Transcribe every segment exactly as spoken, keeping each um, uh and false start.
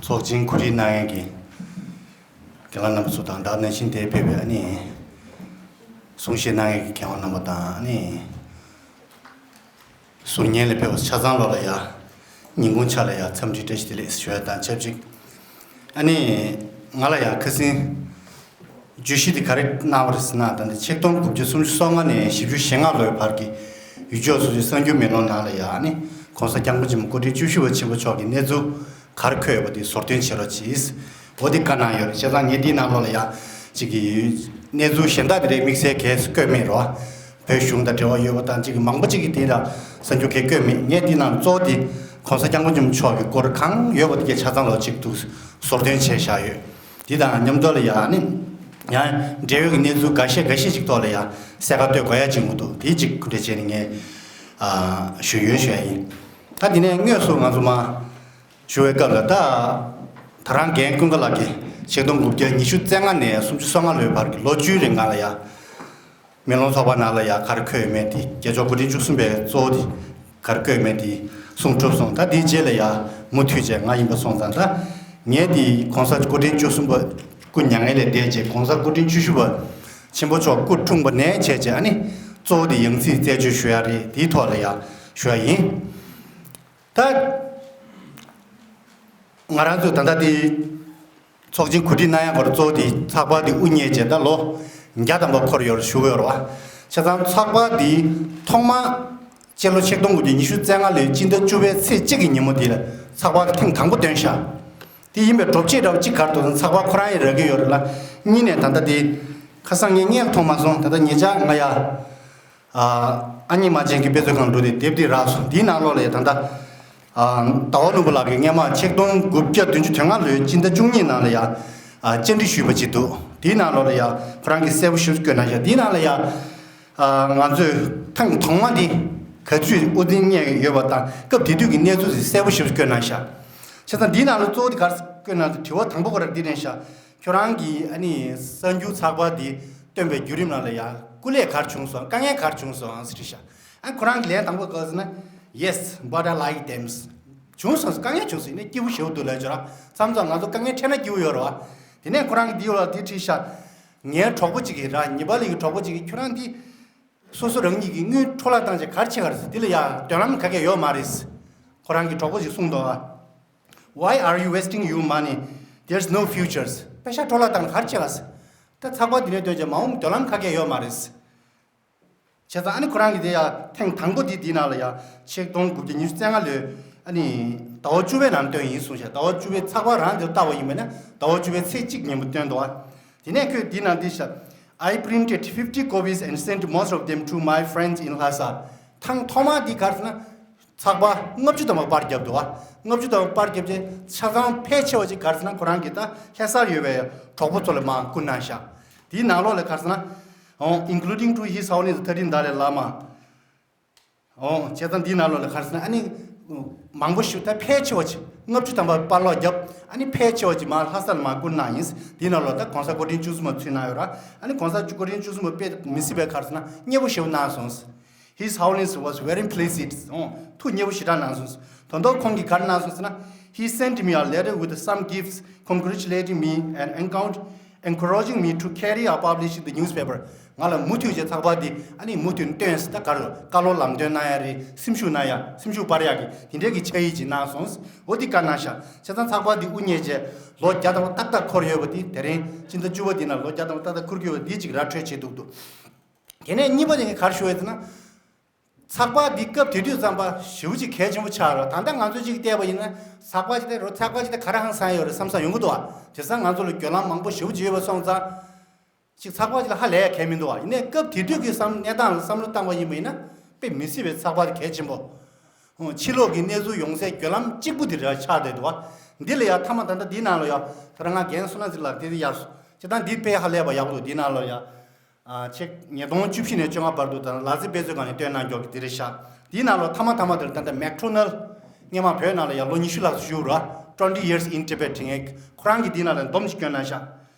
ཚོགས་ཆེན་གོ་སྒྲིག་གནང་མཁན་གྱི་རྒན་ལགས་རྣམ་པ་ཚོ་དང་། ད་ནང་བཞིན་དེར་ཕེབས་པའི་ཨ་ནི་གསུང་བཤད་གནང་མཁན་གྱི་མཁས་དབང་རྣམ་པ་དང་། ཨ་ནི་ཟུར་ཉན་ལ་ཕེབས་པ་ཆ་ཚང་ལོ་ལ་ཡ། ཉིན་གུང་ཆ་ལ་ཡ་འཚམས་འདྲི་བཀྲ་ཤིས་བདེ་ལེགས་ཞུ་ཡ་དང་ཆབས་ཅིག་ཨ་ནི་ང་ལ་ཡ་ཁ་སང་བརྗོད་གཞི་འདི་ག་རེ་གནང་བ་རེད་ཟེར་ན། ད་ལྟ་ཆིག་སྟོང་དགུ་བརྒྱ་སུམ་ཅུ་སོ་ལྔ་ནས་བཞི་བཅུ་ཞེ་ལྔ་ལོའི་བར་གྱི་ཡུལ་ཕྱོགས་སོ་སོའི་གསར་འགྱུར་མེ་ལོང་ནང་ལ་ཡ། ཨ་ནི་༸གོང་ས་༸སྐྱབས་མགོན་ཆེན་པོ་སྐུ་ཕྲེང་བཅུ་བཞི་པ་ཆེན་པོ་མཆོག་གི་གནས་ཚུལ་ག་རེ་འཁོད་ཡོད་པ་དེ་ཟུར་འདོན་བྱེད་རོགས་གྱིས། འོ་དེ་བཀའ་གནང་ཡོད་རེད། བྱས་ཙང་ངས་དེའི་ནང་ལོགས་ལ་ཡ་ཅིག་གི་གནས་ཚུལ་གཞན་དག་དེ་འདྲའི་དམིགས་བསལ་གས་སུ་བཀོད་མེད་རོགས། བོད་གཞུང་དང་འབྲེལ་བ་ཡོད་པ་དང་ཅིག་གི་མང་པོ་ཅིག་གིས་དེ་ལ་གསར་འགྱུར་གས་བཀོད་མེད། ངས་དེའི་ནང་གཙོ་བོ་དེ་༸གོང་ས་༸སྐྱབས་མགོན་ཆེན་པོ་མཆོག་གི་སྐོར་གང་ཡོད་པ་དེ་གས་ཆ་ཚང་ལོ་གཅིག་ཏུ་ཟུར་འདོན་བྱས་བཞག་ཡོད། དེ་དང་མཉམ་དུ་ལ་ཡ་ནི་ཡང་འབྲེལ་ཡོད་ཀྱི་གནས་ཚུལ་འགའ་ཤས་འགའ་ཤས་ཅིག་ཐོག་ལ་ཡ་གསལ་ཁ་གཏོད་དགོས་ཡ་ཅིག་འདུག་དེ་ཅིག་སྐུ་འདྲ་བྱས་ནས་ངས་ཨ་ཞུ་ཡོད་ཞུ་ཡ་ཡིན། ད་དེ་ནས་དངོས་སུ་ང་ཚོ་མ་ཞུ་བའི་སྐབས་ལ། ད་ད་རང་རྒན་ཀུན་དགའ་ལགས་ཀྱིས་ཆིག་སྟོང་དགུ་བརྒྱ་ཉི་ཤུ་རྩ་ལྔ་ནས་སུམ་ཅུ་སོ་ལྔ་ལོའི་བར་གྱི་ལོ་བཅུའི་རིང་གང་ལ་ཡ་མེ་ལོང་ཚོགས་པ་ནང་ལ་ཡ་ག་རེ་འཁོད་ཡོད་མེད་དེ། རྒྱལ་མཆོག་སྐུ་ཕྲེང་བཅུ་གསུམ་པའི་གཙོ་བོ་དེ་ག་རེ་འཁོད་ཡོད་མེད་དེ་གསུང་གྲུབ་སོང་། ད་དེའི་རྗེས་ལ་ཡ་མུ་མཐུད་བྱས་ང་ཡིན་པ་སོང་ཙང་། ད་ངས་དེ་༸གོང་ས་སྐུ་ཕྲེང་བཅུ་གསུམ་པ་སྐུ་མྱ་ངན་ལས་འདས་རྗེས་༸གོང་ས་སྐུ་ཕྲེང་བཅུ་བཞི་པ་ཆེན་པོ་མཆོག་སྐུ་འཁྲུངས་པ་ནས་བྱས་རྗེས། ཨ་ནི་གཙོ་བོ་དེ་ཡང་སྲིད་རྩད་གཅོད་ཞུ་ཡ་རེད། དེའི་ཐོག་ལ་ཡ་ཞུ་ཡ་ཡིན། ད་ང་རང་ཚོས་ད་ལྟ་དེ་ཚོགས་ཆེན་གོ་སྒྲིག་གནང་ཡག་སྐོར་གཙོ་བོ་དེ་ཚགས་པར་དེ་དབུ་བརྙེས་རྗེས་ད་ལོ་བརྒྱ་ཐམ་པ་འཁོར་ཡོད་རེད་ཞུ་གི་ཡོད་རེད་བ། བྱས་ཙང་ཚགས་པར་དེ་ཐོག་མ་སྤྱི་ལོ་ཆིག་སྟོང་དགུ་བརྒྱ་ཉི་ཤུ་རྩ་ལྔ་ལོའི་སྤྱི་ཟླ་བཅུ་པའི་ཚེས་གཅིག་གི་ཉིན་མོ་དེ་ལ་ཚགས་པར་དེ་ཐེངས་དང་པོ་བཏོན་ཤག་དེ་ཡིན་པའི་སྒྲུབ་བྱེད་འདྲ་བོ་གཅིག་ག་རེ་འདུག་ཟེར་ན། ཚགས་པར་ཁོ་རང་ཡི་རག་གི་ཡོད་རེད་ལ། གཉིས་ནས་ད་ལྟ་དེ་ཁ་སང་ངས་སྔོན་ལ་མཐོང་མ་སོང་། ད་ལྟ་ཉེ་ཆར་ང་ཡ་ཨ་ཨ་ཉི་མ་ཅན་གྱི་དཔེ་མཛོད་ཁང་འགྲོ་དེ་དེབ་དེ་རག་སོང་། དེའི་ནང་ལོགས་ལ་ཡ་ད་ལྟ་ཨ་ཟླ་བ་ལྷུན་པོ་ལགས་ཀྱིས་སྔོན་མ་ཆིག་སྟོང་དགུ་བརྒྱ་བདུན་ཅུ་དོན་ལྔ་ལོའི་སྤྱི་ཟླ་བཅུ་གཉིས་ནང་ལ་ཡ་ཨ་བཅར་འདྲི་ཞུས་པ་ཅིག་འདུག་དེའི་ནང་ལོགས་ལ་ཡ་ཁོ་རང་གིས་གསལ་པོ་ཞེ་པོ་བཀོད་གནང་ཤག་དེའི་ནང་ལ་ཡ་ཨ་ང་ཚོས་ཐེངས་ཐོག་མ་དེ་ག་དུས་དབུ་འཛིན་གནང་ཡོད་པ་དང་སྐབས་དེ་དུས་ཀྱི་གནས་ཚུལ་དེ་གསལ་པོ་ཞེ་པོ་བཀོད་གནང་ཤག་བྱས་ཙང་འདིའི་ནང་ལ་གཙོ་བོ་དེ་ག་རེ་བཀོད་གནང་འདུག་དྲི་བ་དང་པོ་ཁོ་རང་འདི་རེད་ཤག་ཁྱོད་རང་གིས་ཨ་ནི་གསར་འགྱུར་ཚགས་པར་འདི་བཏོན་པའི་བརྒྱུད་རིམ་ནང་ལ་ཡང་སྐུ་ལས་ག་རེ་བྱུང་སོང་། དཀའ་ངལ་ག་རེ་བྱུང་སོང་ཟེར་ཤག་ཨ་ཁོ་རང་གི་ལན་དང་པོ་ག་རེ་ཟེར་ན། Yes, but I like them. བྱུང་སོང་། དཀའ་ངལ་བྱུང་སོང་། ཡིན་ནའི་སྐྱིད་པོ་ཞེ་པོ་འདུག་ལབ་ཀྱི་ར། མཚམས་མཚམས་ང་ཚོ་དཀའ་ངལ་འཕྲད་ན་སྐྱིད་པོ་ཡོད་རེད་བ། དེ་ནས་ཁོ་རང་གིས་འདི་ཡོད་ལ་འདི་བྲིས་ཤག་ངའི་གྲོགས་པོ་གཅིག་གིས་ར། ཉི་པ་ལི་གི་གྲོགས་པོ་གཅིག་གིས་ཁྱོད་རང་འདི་སོ་སོ་རང་ཉིད་ཀྱི་དངུལ་འཕྲོ་བརླག་བཏང་བྱས་ག་རེ་བྱེད་ག་རེ་ཟེར། འདི་ལ་ཡ་མདུན་ལམ་ག་གེ་ཡོད་མ་རེད། ཁོ་རང་གི་གྲོགས་པོ་ཞིག་གསུངས་འདུག་ཨ། Why are you wasting your money? There's no futures. པེ་ཤག་འཕྲོ་བརླག་བཏང་ན་ག་རེ་བྱེད་ག་ཟེར། ད་ཚགས་པར་འདི་ནས་བཏོན་བྱས་མ་འོངས་མདུན་ལམ་ག་གེ་ཡོད་མ་རེད། བྱས་ཙང་ཨ་ནི་ཁོ་རང་གིས་དེ་ཡ་ཐེངས་དང་པོ་དེ་དེའི་ནང་ལ་ཡ་ཆིག་སྟོང་དགུ་བརྒྱ་ཉི་ཤུ་རྩ་ལྔ་ལོའི་ཨ་ནི་ཟླ་བ་བཅུ་པའི་ནང་བཏོན་ཡིན་གསུངས་ཤག་ཟླ་བ་བཅུ་པའི་ཚགས་པར་རང་དེར་བལྟ་བ་ཡིན་པ་ན་ཟླ་བ་བཅུ་པའི་ཚེས་གཅིག་ཉིན་མོ་བཏོན་འདུག་ཨ། དེ་ནས་ཁོས་འདི་ནང་འདི་བཞག I printed fifty copies and sent most of them to my friends in Lhasa. ཐེངས་ཐོག་མ་འདི་ག་རེ་ཟེར་ན། ཚགས་པར་ལྔ་བཅུ་ཐམ་པ་པར་བརྒྱབ་འདུག་བ། ལྔ་བཅུ་ཐམ་པ་པར་བརྒྱབ་རྗེས་ཆ་ཚང་ཕལ་ཆེ་བ་ཅིག་ག་རེ་ཟེར་ན། ཁོ་རང་གི་ད་ལྷ་སར་ཡོད་པའི་གྲོགས་པོ་ཚོ་ལ་མར་བསྐུར་གནང་ཤག་དེའི་ནང་ལོགས་ལ་ག་རེ་ཟེར་ན། Oh, including to His Holiness the thirteenth Dalai Lama. ཨོ། བྱས་ཙང་འདིའི་ནང་ལོགས་ལ་ག་རེ་ཟེར་ན། ཨ་ནི་མང་པོ་ཞིག་ད་ཕལ་ཆེ་བ་ཅིག་ལྔ་བཅུ་ཐམ་པ་པར་ཀློག་བརྒྱབ། ཨ་ནི་ཕལ་ཆེ་བ་ཅིག་མར་ལྷ་སར་མར་བསྐུར་གནང་ཡིན། འདིའི་ནང་ལོགས་ད་༸གོང་ས་སྐུ་ཕྲེང་བཅུ་གསུམ་པ་ཚུད་གནང་ཡོད་ར། ཨ་ནི་༸གོང་ས་སྐུ་ཕྲེང་བཅུ་གསུམ་པ་དཔེ་མི་སྲིད་པའི་ག་རེ་ཟེར་ན་མཉེས་པོ་ཞེ་པོ་གནང་སོང་། His Holiness was very pleased. ཨོ། ཐུགས་མཉེས་པོ་ཞེ་དྲག་གནང་སོང་། དོན་དག་ཁོང་གིས་ག་རེ་གནང་སོང་ཟེར་ན། He sent me a letter with some gifts congratulating me and encount- encouraging me to carry out publishing the newspaper. ང་ལ་མུ་མཐུད་བྱས་ཚགས་པར་འདི་ཨ་ནི་མུ་མཐུད་བཏོན་ཟེར། ད་ག་རེ་བཀའ་སློབ་ལམ་སྟོན་གནང་ཡ་རེད། སེམས་ཤུགས་གནང་ཡ། སེམས་ཤུགས་སྤར་ཡ་གི་དེ་འདྲའི་གི་ཆ་ཡིག་ཅིག་གནང་སོང་། འོ་འདི་བཀའ་གནང་ཤག་བྱས་ཙང་ཚགས་པར་འདི་དབུ་བརྙེས་བྱས་ལོ་བརྒྱ་ཐམ་པ་ཏག་ཏག་འཁོར་ཡོད་པ་འདི། དེ་རིང་སྤྱི་ཟླ་བཅུ་པ་འདི་ནང་ལོ་བརྒྱ་ཐམ་པ་ཏག་ཏག་འཁོར་གྱི་ཡོད་པ་འདི་ཅིག་ར་འཕྲོད་བྱེད་འདུག་འདུག་དེ་ནས་གཉིས་པ་དེ་ག་རེ་ཞུ་ཡ་ཟེར་ན། ཚགས་པར་འདི་སྐབས་དེ་དུས་ཙམ་པ་ཞེ་པོ་ཅིག་གལ་ཆེན་པོ་ཆགས་རེད། ད་ལྟ་ང་ཚོས་ཅིག་བལྟས་པ་ཡིན་ན་ཚགས་པར་ཅིག་དེ་རོ། ཚགས་པར་ཅིག་དེ་ག་རེ་ཧང་སང་ཡོད་རེད་བསམ་བསམ་ཡོང་གི་འདུག་བ། དེང་སང་ང་ཚོ་ལ་བརྒྱུད་ལམ་མང་པོ་ཞེ་པོ་ཅིག་ཡོད་པ་སོང་ཙང་། ཅིག་ཚགས་པར་ཅིག་ལ་ཧ་ལས་ཡ་གལ་མི་འདུག་བ། ཡིན་ནའི་སྐབས་དེ་དུས་ཀྱི་བསམ་གནས་སྟངས་ལ་བསམ་བློ་བཏང་བ་ཡིན་པ་ཡིན་ན་དཔེ་མི་སྲིད་པའི་ཚགས་པར་དེ་གལ་ཆེན་པོ། ཧུང་། ཕྱི་ལོགས་ཀྱི་གནས་ཚུལ་ཡོང་སའི་བརྒྱུད་ལམ་གཅིག་པུ་དེ་རེད་ཆགས་བསྡད་འདུག་བ། འདི་ལ་ཡ་མཐའ་མ་ད་ལྟ་འདིའི་ནང་ལ་ཡ་ད་རང་ང་རྒན་བསོད་ནམས་ཟེར་ལགས་དེ་དེ་ཡར་སོང་། ཅི་ད་འདི་དཔེ་ཧ་ལས་པ་ཡག་པོ་འདུག་འདིའི་ནང་ལ་ཡ། ཨ། ཆིག་ཉིས་སྟོང་བཅུ་བཞི་ནས་བཅོ་ལྔ་བར་དུ་དང་ལ་རྩེ་དཔེ་མཛོད་ཁང་ནས་བཏོན་གནང་མགྱོགས་ཀྱི་འདི་རེད་ཤག་འདིའི་ནང་ལ་མཐའ་མ་མཐའ་མ་དེར་ད་ལྟ་མེག་ཁྲོ་ནལ། སྔོན་མ་བོད་ནང་ལ་ཡ་ལོ་ཉི་ཤུ་ལྷག་ཙམ་བཞུགས་ར། Twenty Years in Tibet དེ་ངས་ཁོ་རང་གིས་འདིའི་ནང་ལ་འདོམས་ཤིག་བསྐྱོན་གནང་ཤག་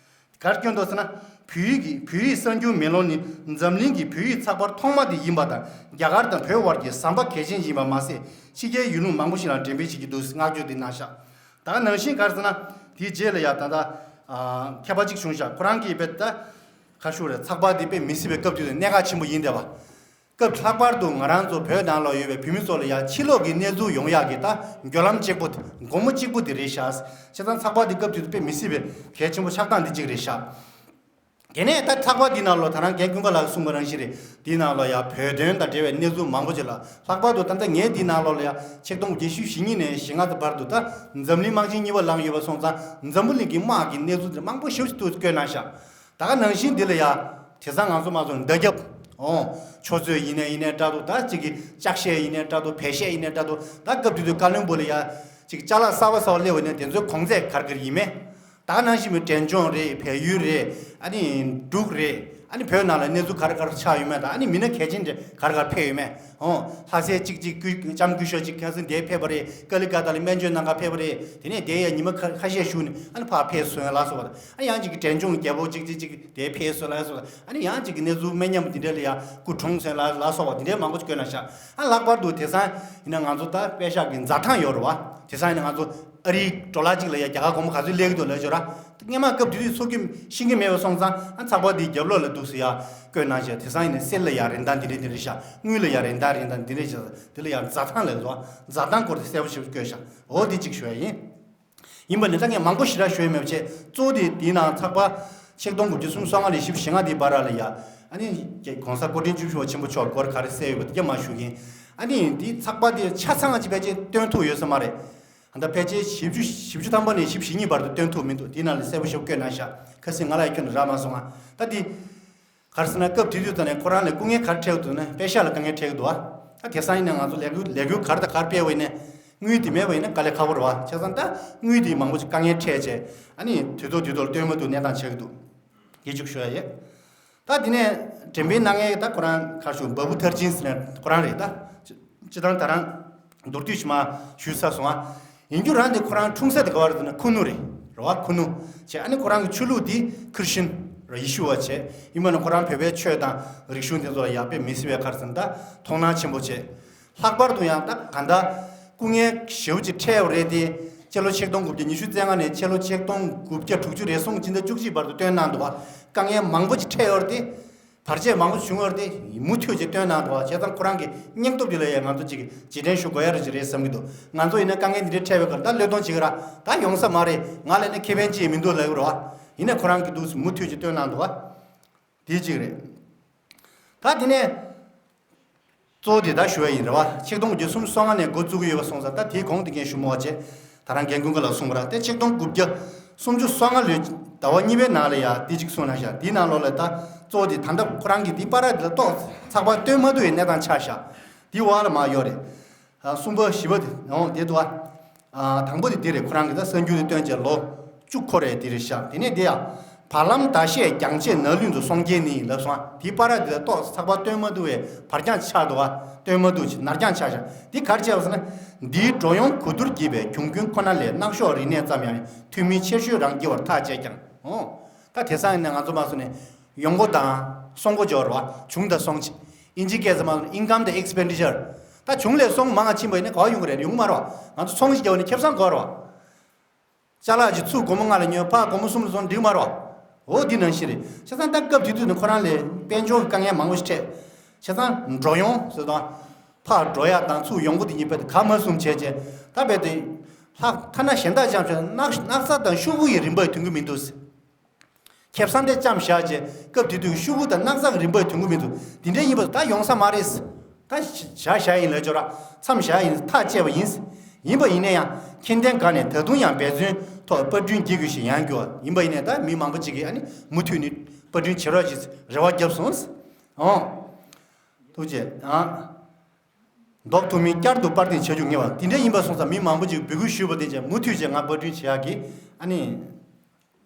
ག་རེ་བསྐྱོན་འདུག་ཟེར་ན། བོད་ཡིག་གི་བོད་ཡིག་གསར་འགྱུར་མེ་ལོང་ནི་འཛམ་གླིང་གི་བོད་ཡིག་ཚགས་པར་ཐོག་མ་དེ་ཡིན་པ་དང་། རྒྱ་གར་དང་བོད་དབར་གྱི་ཟམ་པ་གལ་ཆེན་ཡིན་པ་མ་ཟད། ཕྱི་རྒྱལ་ཡུལ་ལུང་མང་པོ་ཞིག་ལ་འགྲེམས་སྤེལ་བྱེད་ཀྱི་འདུག་བསྔགས་བརྗོད་དེ་གནང་ཤག་ད་ནང་བཞིན་ག་རེ་ཟེར་ན། དེའི་རྗེས་ལ་ཡ་ད་ལྟ་ཨ་མཁས་པ་གཅིག་བྱུང་ཤག་ཁོ་རང་གིས་དཔེ་ད་ག་ཞུ་རེད། ཚགས་པར་འདི་དཔེ་མི་སྲིད་པའི་སྐབས་དུས་དེ་གནད་འགག་ཆེན་པོ་ཡིན་བསྡད་པ། སྐབས་ལྷག་པར་དུ་ང་རང་ཚོ་བོད་ནང་ལ་ཡོད་པའི་བོད་མི་ཚོ་ལ་ཡ་ཕྱི་ལོགས་ཀྱི་གནས་ཚུལ་ཡོང་ཡག་གི་ད་བརྒྱུད་ལམ་གཅིག་པུ་དེ་སྒོ་མོ་གཅིག་པུ་དེ་རེད་ཤག་བྱས་ཙང་ཚགས་པར་འདི་སྐབས་དུས་དེ་དཔེ་མི་སྲིད་པའི་གལ་ཆེན་པོ་ཆགས་སྟངས་འདི་གཅིག་རེད་ཤག་དེ་ནས་ད་ཚགས་པར་འདི་ནང་ལོགས་ད་རང་རྒན་ཀུན་དགའ་ལགས་གསུངས་པ་རང་བཞིན་རེད། འདི་ནང་ལོགས་ཡ་བོད་དོན་དང་འབྲེལ་བའི་གནས་ཚུལ་མང་པོ་ཅིག་ལ། ལྷག་པར་དུ་ད་ལྟ་ངས་འདི་ནང་ལོགས་ལ་ཡ་ཆིག་སྟོང་དགུ་བརྒྱ་བཞི་བཅུ་ཞེ་གཉིས་ནས་ཞེ་ལྔ་ཙམ་བར་དུ་ད་འཛམ་གླིང་དམག་ཆེན་གཉིས་པ་ལངས་ཡོད་པ་སོང་ཙང་འཛམ་བུ་གླིང་གི་དམག་གི་གནས་ཚུལ་དེ་མང་པོ་ཞེ་པོ་ཅིག་ཏུ་བཀོད་གནང་ཤག་ད་ག་ནང་བཞིན་འདི་ལ་ཡ་དེང་སང་ང་ཚོ་མ་ཚོ་མདའ་རྒྱབ། ཨོ། ཆུ་ཚོད་ཡིན་ནའི་ཡིན་ནའི་འདྲ་འདུག་ད་གཅིག་གི་ལྕགས་གཞས་ཡིན་ནའི་འདྲ་འདུག་བལ་གཞས་ཡིན་ནའི་འདྲ་འདུག་ད་སྐབས་དེ་དུས་ཀ་ལོན་སྦུག་ལ་ཡ་གཅིག་ཅ་ལག་གསར་པ་གསར་པ་སླེབས་པ་ཡིན་ནའི་དེ་ཚོའི་གོང་ཚད་ག་རེ་ག་རེ་ཡིན་མེད། ད་ག་ནང་བཞིན་མི་འབྲས་ལྗོངས་རེད། བལ་ཡུལ་རེད། ཨ་ནི་འབྲུག་རེད། ཨ་ནི་བོད་ནང་ལ་གནས་ཚུལ་ག་རེ་ག་རེ་ཆགས་ཡོད་མེད་དང་། ཨ་ནི་མི་སྣ་གལ་ཆེན་དེ་ག་རེ་ག་རེ་ཕེབས་ཡོད་མེད། ཨོ། ལྷ་སའི་གཅིག་གཅིག་སྐུ་ལྕམ་སྐུ་ཞབས་གཅིག་ཁ་སང་འདིར་ཕེབས་པ་རེད། ཀ་ལི་ཀ་ཏ་ལ་སྨན་བཅོས་གནང་ག་ཕེབས་པ་རེད། དེ་ནས་དེ་ཡ་ཉི་མ་ཁ་ཁ་ཤས་བཞུགས་ནས་ཨ་ནི་ཕར་ཕེབས་སོང་ལ་སོགས་པ། ཨ་ནི་ཡང་གཅིག་གི་འབྲས་ལྗོངས་རྒྱལ་པོ་གཅིག་གཅིག་གཅིག་དེར་ཕེབས་སོང་ལ་སོགས་པ། ཨ་ནི་ཡང་གཅིག་གི་གནས་ཚུལ་མི་སྙམ་པ་འདི་འདྲ་ལ་ཡ་སྐུ་གྲོངས་སོང་ལ་ལ་སོགས་པ་འདི་འདྲའི་མང་པོ་ཅིག་བཀོད་གནང་ཤག་ཨ་ལྷག་པར་དུ་དེང་སང་ཡིན་ན་ང་ཚོ་ད་པད་ཤག་གི་འཛའ་ཐང་ཡོད་རེད་བ། དེང་སང་ཡིན་ན་ང་ཚོ་ཨ་རིའི་ཌོ་ལར་གཅིག་ལ་ཡ་རྒྱ་གར་སྒོར་མོ་ག་ཚོད་སླེབས་ཀྱི་འདུག་ལབ་ཞོར་ར། སྔན་མ་སྐབས་དེ་དུས་ཚོར་གྱི་ཤེས་ཀྱི་མེད་པ་སོང་ཙང་ཨ་ཚགས་པར་འདིའི་རྒྱབ་ལོགས་ལ་འདུག་སེ་ཡ་བཀོད་གནང་ཤག་དེང་སང་ཡིན་ན་གསེར་ལ་ཡ་རིན་ཐང་འདི་འདྲ་འདི་འདྲ་ཤག་དངུལ་ལ་ཡ་རིན་ཐང་རིན་ཐང་འདི་འདྲ་ཤག་དེ་ལ་ཡ་འཛའ་ཐང་ལབ་འདུག་འཛའ་ཐང་སྐོར་དེ་གསལ་པོ་ཞིག་བཀོད་ཤག་འོ་དེ་གཅིག་ཞུ་ཡ་ཡིན། ཡིན་པ་ནི་ད་ངས་མང་པོ་ཞེ་དྲག་ཞུ་ཡ་མེད་པ་བྱས། གཙོ་བོ་དེ་དེའི་ནང་ཚགས་པར་ཆིག་སྟོང་དགུ་བརྒྱ་སུམ་ཅུ་སོ་ལྔ་ནས་བཞི་བཅུ་ཞེ་ལྔ་དེའི་བར་ལ་ཡ། ཨ་ནི་༸གོང་ས་སྐུ་ཕྲེང་བཅུ་བཞི་པ་ཆེན་པོ་མཆོག་སྐོར་ག་རེ་གསལ་ཡོད་པ་དེ་ག་མར་ཞུ་གིན། ཨ་ནི་དེའི་ཚགས་པར་དེ་ཆ་ཚང་ཅིག་ཕལ་ཆེར་སྟོན་ཐུབ་ཡོད་ས་མ་རེད། ད་ཕལ་ཆེར་བཞི་བཅུ་བཞི་བཅུ་ཐམ་པ་ནས་བཞི་བཅུ་ཞེ་གཉིས་བར་དུ་སྟོན་ཐུབ་མི་འདུག་དེའི་ནང་ལ་གསལ་པོ་ཞེ་པོ་བཀོད་གནང་ཤག་ཁ་སང་ང་ལ་ཡ་ཁྱོན་ནས་རག་མ་སོང་ང་། ད་དེ། ག་རེ་ཟེར་ན་སྐབས་དེ་དུས་ཙམ་ནས་ཁོ་རང་ལ་སྐུ་ངལ་ག་རེ་འཕྲད་ཀྱི་འདུག་ན། པད་ཤག་ལ་དཀའ་ངལ་འཕྲད་ཀྱི་འདུག་ཨ། ད་དེང་སང་ཡིན་ན་ང་ཚོ་ལས་འགུལ་ལས་འགུལ་ག་རེ་དང་ག་རེ་སྤེལ་བ་ཡིན་ནའི་དངུལ་དེ་མེད་པ་ཡིན་ན་དཀའ་ལས་ཁག་པོ་རེད་བ། བྱས་ཙང་ད་དངུལ་དེ་མང་པོ་ཅིག་དཀའ་ངལ་འཕྲད་བྱས། ཨ་ནི་དུས་ཐོག་དུས་ཐོག་ལ་སྟོན་མ་ཐུབ་གནས་སྟངས་ཆགས་ཀྱི་འདུག་དེ་གཅིག་ཞུ་ཡ་ཡིན། ད་དེ་ནས་འགྲེམས་སྤེལ་གནང་མཁན་ད་ཁོ་རང་ག་རེ་ཞུ། བ་བུ་ཐར་ཅིན་ཟེར་ནས་ཁོ་རང་རེད་ད། སྤྱིར་བཏང་ད་རང་མདོར་བསྡུས་ཤིག་མར་ཞུས་ཚར་སོང་ཨ། ཡིན་རྒྱུ་རང་དེ་ཁོ་རང་འཁྲུངས་ས་དེ་ག་བ་རེད་ཟེར་ན་ཁུ་ནུ་རེད། རེད་བ། ཁུ་ནུ་བྱས། ཨ་ནི་ཁོ་རང་གི་ཆོས་ལུགས་དེ་ཁྲི་སྟན་རེད། ཡེ་ཤུ་བ་བྱས། ཡིན་པ་ནི་ཁོ་རང་བོད་པའི་ཆོས་དང་རིག་གཞུང་དེ་ཚོ་ལ་ཡ་དཔེ་མི་སྲིད་པའི་ག་རེ་ཟེར་ན་ད་དོ་སྣང་ཆེན་པོ་བྱས། ལྷག་པར་དུ་ཡང་ད་གང་ལྟར་སྐུ་ངལ་ཞེ་པོ་ཅིག་འཕྲད་པ་རེད་དེ། སྤྱི་ལོ་ཆིག་སྟོང་དགུ་བརྒྱ་ཉི་ཤུ་རྩ་ལྔ་ནས་སྤྱི་ལོ་ཆིག་སྟོང་དགུ་བརྒྱ་དྲུག་ཅུ་རེ་ཟུང་སྤྱི་ཟླ་བཅུ་གཅིག་བར་དུ་སྟོན་གནང་འདུག་བ། དཀའ་ངལ་མང་པོ་ཅིག་འཕྲད་ཡོད་རེད་དེ། བར་ཆད་མང་པོ་བྱུང་ཡོད་རེད་དེ། མུ་མཐུད་ཅིག་སྟོན་གནང་འདུག་བ། བྱས་ཙང་ཁོ་རང་གི་སྙིང་སྟོབས་འདི་ལ་ཡང་ང་ཚོ་ཅིག་རྗེས་དྲན་ཞུ་དགོས་ཡ་རེ་ཅིག་རེད་བསམ་གྱི་འདུག་ང་ཚོ་ཡིན་ན་དཀའ་ངལ་འདི་འདྲའི་འཕྲད་པའི་སྐབས་ད་བློས་གཏོང་བྱེད་ཀྱི་ར། ད་ཡོང་ས་མ་རེད། ང་ལ་ནི་ཁེ་ཕན་ཅི་ཡང་མི་འདུག་ལབ་ཀྱི་རེད་བ། ཡིན་ནའི་ཁོ་རང་གིས་འདུག་སེ་མུ་མཐུད་ཅིག་སྟོན་གནང་འདུག་བ། དེ་གཅིག་རེད། ད་དེ་ནས་གཙོ་བོ་དེ་ད་ཞུ་ཡ་ཡིན་རེད་བ། ཆིག་སྟོང་དགུ་བརྒྱ་སུམ་ཅུ་སོ་ལྔ་ནས་འགོ་བཙུགས་ཀྱི་ཡོད་པ་སོང་ཙང་ད་དེའི་གོང་དེ་གས་ཞུ་མོ་བ་བྱས། ད་རང་རྒན་ཀུན་དགའ་ལགས་གསུངས་པ་ར། དེ་ཆིག་སྟོང་དགུ་བརྒྱ་སུམ་ཅུ་སོ་ལྔ་ལོའི་ཟླ་བ་གཉིས་པའི་ནང་ལ་ཡ་དེ་གཅིག་གསུངས་གནང་ཤག་དེའི་ནང་ལོགས་ལ་ད་གཙོ་བོ་དེ་ད་ལྟ་ཁོ་རང་གིས་དེ་པར་དེ་ལ་ཏོག་ཚགས་པར་སྟོན་མ་ཐུབ་པའི་གནས་སྟངས་ཆགས་ཤག་དེའི་འོག་ལ་མར་ཡོད་རེད། ཨ། གསུམ་པ་བཞི་པ་དེ་འོང་དེ་འདུག་ཨ། ཨ། དང་པོ་དེ་དེ་རེད། ཁོ་རང་གི་ད་གསར་འགྱུར་དེ་བཏོན་བྱས་ལོ་བཅུ་འཁོར་རེད། དེ་རེད་ཤག་དེ་ནས་དེ་ཡང་བར་ལམ་ཟླ་ཤས་རྒྱང་ཆད་ནགས་གླིང་དུ་སོང་རྐྱེན་ནི་ལབ་སོང་ཨ། དེའི་བར་དེ་ལ་ཏོག་ཚགས་པར་སྟོན་མ་ཐུབ་པའི་བར་རྐྱང་ཆགས་འདུག་ཨ། སྟོན་མ་ཐུབ་ཅིག་ནར་རྐྱང་ཆགས་ཤག་དེ་ག་རེ་བྱས་པ་ཟེར་ན། འདིའི་འགྲོ་ཡོང་གོ་བསྡུར་བགྱིས་པའི་གྱོང་གུན་ཁོ་ན་ལས་སྣག་ཤོག་རིག་གནས་ཙམ་ཡང་འཐུས་མི་ཆེ་ཤོས་རང་བགྱི་བར་ཐག་བཅད་ཀྱང་། འོང་། ད་དེང་སང་ཡིན་ན་ང་ཚོ་མ་སོང་ནས། ཡོང་སྒོ་དང་སོང་སྒོ་སྦྱོར་བ། བྱུང་དང་སོང་། ཨིན་ཇི་སྐད་ཟེར་མ་ཨིན་ཀམ་དང་ཨེག་སི་པེན་ཌི་ཅར། ད་བྱུང་ལས་སོང་མང་ང་ཕྱིན་པ་ཡིན་ན་ག་བ་ཡོང་གི་རེད། ཡོང་མ་རེད་བ། ང་ཚོ་ཚོང་ཞིག་རྒྱག་པ་ཡིན་ན་ཁེ་བཟང་དགོས་རེད་བ། ཅ་ལག་ཅིག་ཚུར་སྒོར་མོ་ལྔ་ལ་ཉོས་ཕར་སྒོར་མོ་གསུམ་ལ་བཙོང་འགྲིག་མ་རེད་བ། འོ་འདི་ནང་བཞིན་རེད། བྱས་ཙང་ད་སྐབས་དེ་དུས་ནས་ཁོ་རང་ལ་དཔལ་འབྱོར་གྱི་དཀའ་ངལ་མང་པོ་ཞིག་འཕྲད། བྱས་ཙང་འགྲོ་ཡོང་ཟེར་དང་། ཕར་འགྲོ་ཡག་དང་ཚུར་ཡོང་སྒོ་དེ་གཉིས་རྦད་དེ་ག་མ་བཟུང་བྱས་བྱས། ད་རྦད་དེ། ལྷག་ཐ་ན་གཞན་དག་ཅང་བྱས་སྣག་སྣག་ཚ་དང་ཤོག་གུ་ཡི་རིན་པ་ཡི་དོན་གྱི་མི་འདུག་ཁེ་བཟང་དེ་ཙམ་བཞག་རྗེས་སྐབས་དེ་དུས་ཤོག་གུ་དང་སྣག་ཚ་གི་རིན་པ་ཡི་དོན་གྱི་མི་འདུག་དེ་འདྲ་ཡིན་པ་ད་ཡོང་ས་མ་རེད། ད་བཞག་བཞག་ཡིན་ལབ་ཆོག་ར། མཚམས་བཞག་ཡིན། ཐག་བཅད་པ་ཡིན། ཡིན་པ་ཡིན་ན་ཡང་ཁྱད་ལྡན་འགའ་ནས་ད་དུང་ཡང་འབད་བརྩོན་ཐོག་པར་སྐྲུན་བགྱིད་དགོས་ཞེས་ཡང་བསྐྱར། ཡིན་པ་ཡིན་ན་ད་མི་མང་པོ་ཅིག་གིས་ཨ་ནི་མུ་མཐུད་ནས་པར་སྐྲུན་བྱེད་རོགས་ཞེས་རེ་བ་བརྒྱབ་སོང་། ཨོ། ཐུགས་རྗེ་ཆེ། ཨ། ལྡོག་ཐུབ་མིན་བསྐྱར་དུ་པར་འདི་བྱེད་རྒྱུ་ངེས་པ། དེ་འདྲ་ཡིན་པ་སོང་ཙང་མི་མང་པོ་ཅིག་འབོད་སྐུལ་ཞུས་པ་དེ་བྱས་མུ་མཐུད་བྱས་ང་པར་སྐྲུན་བྱེད་ཡག་གི་ཨ་ནི།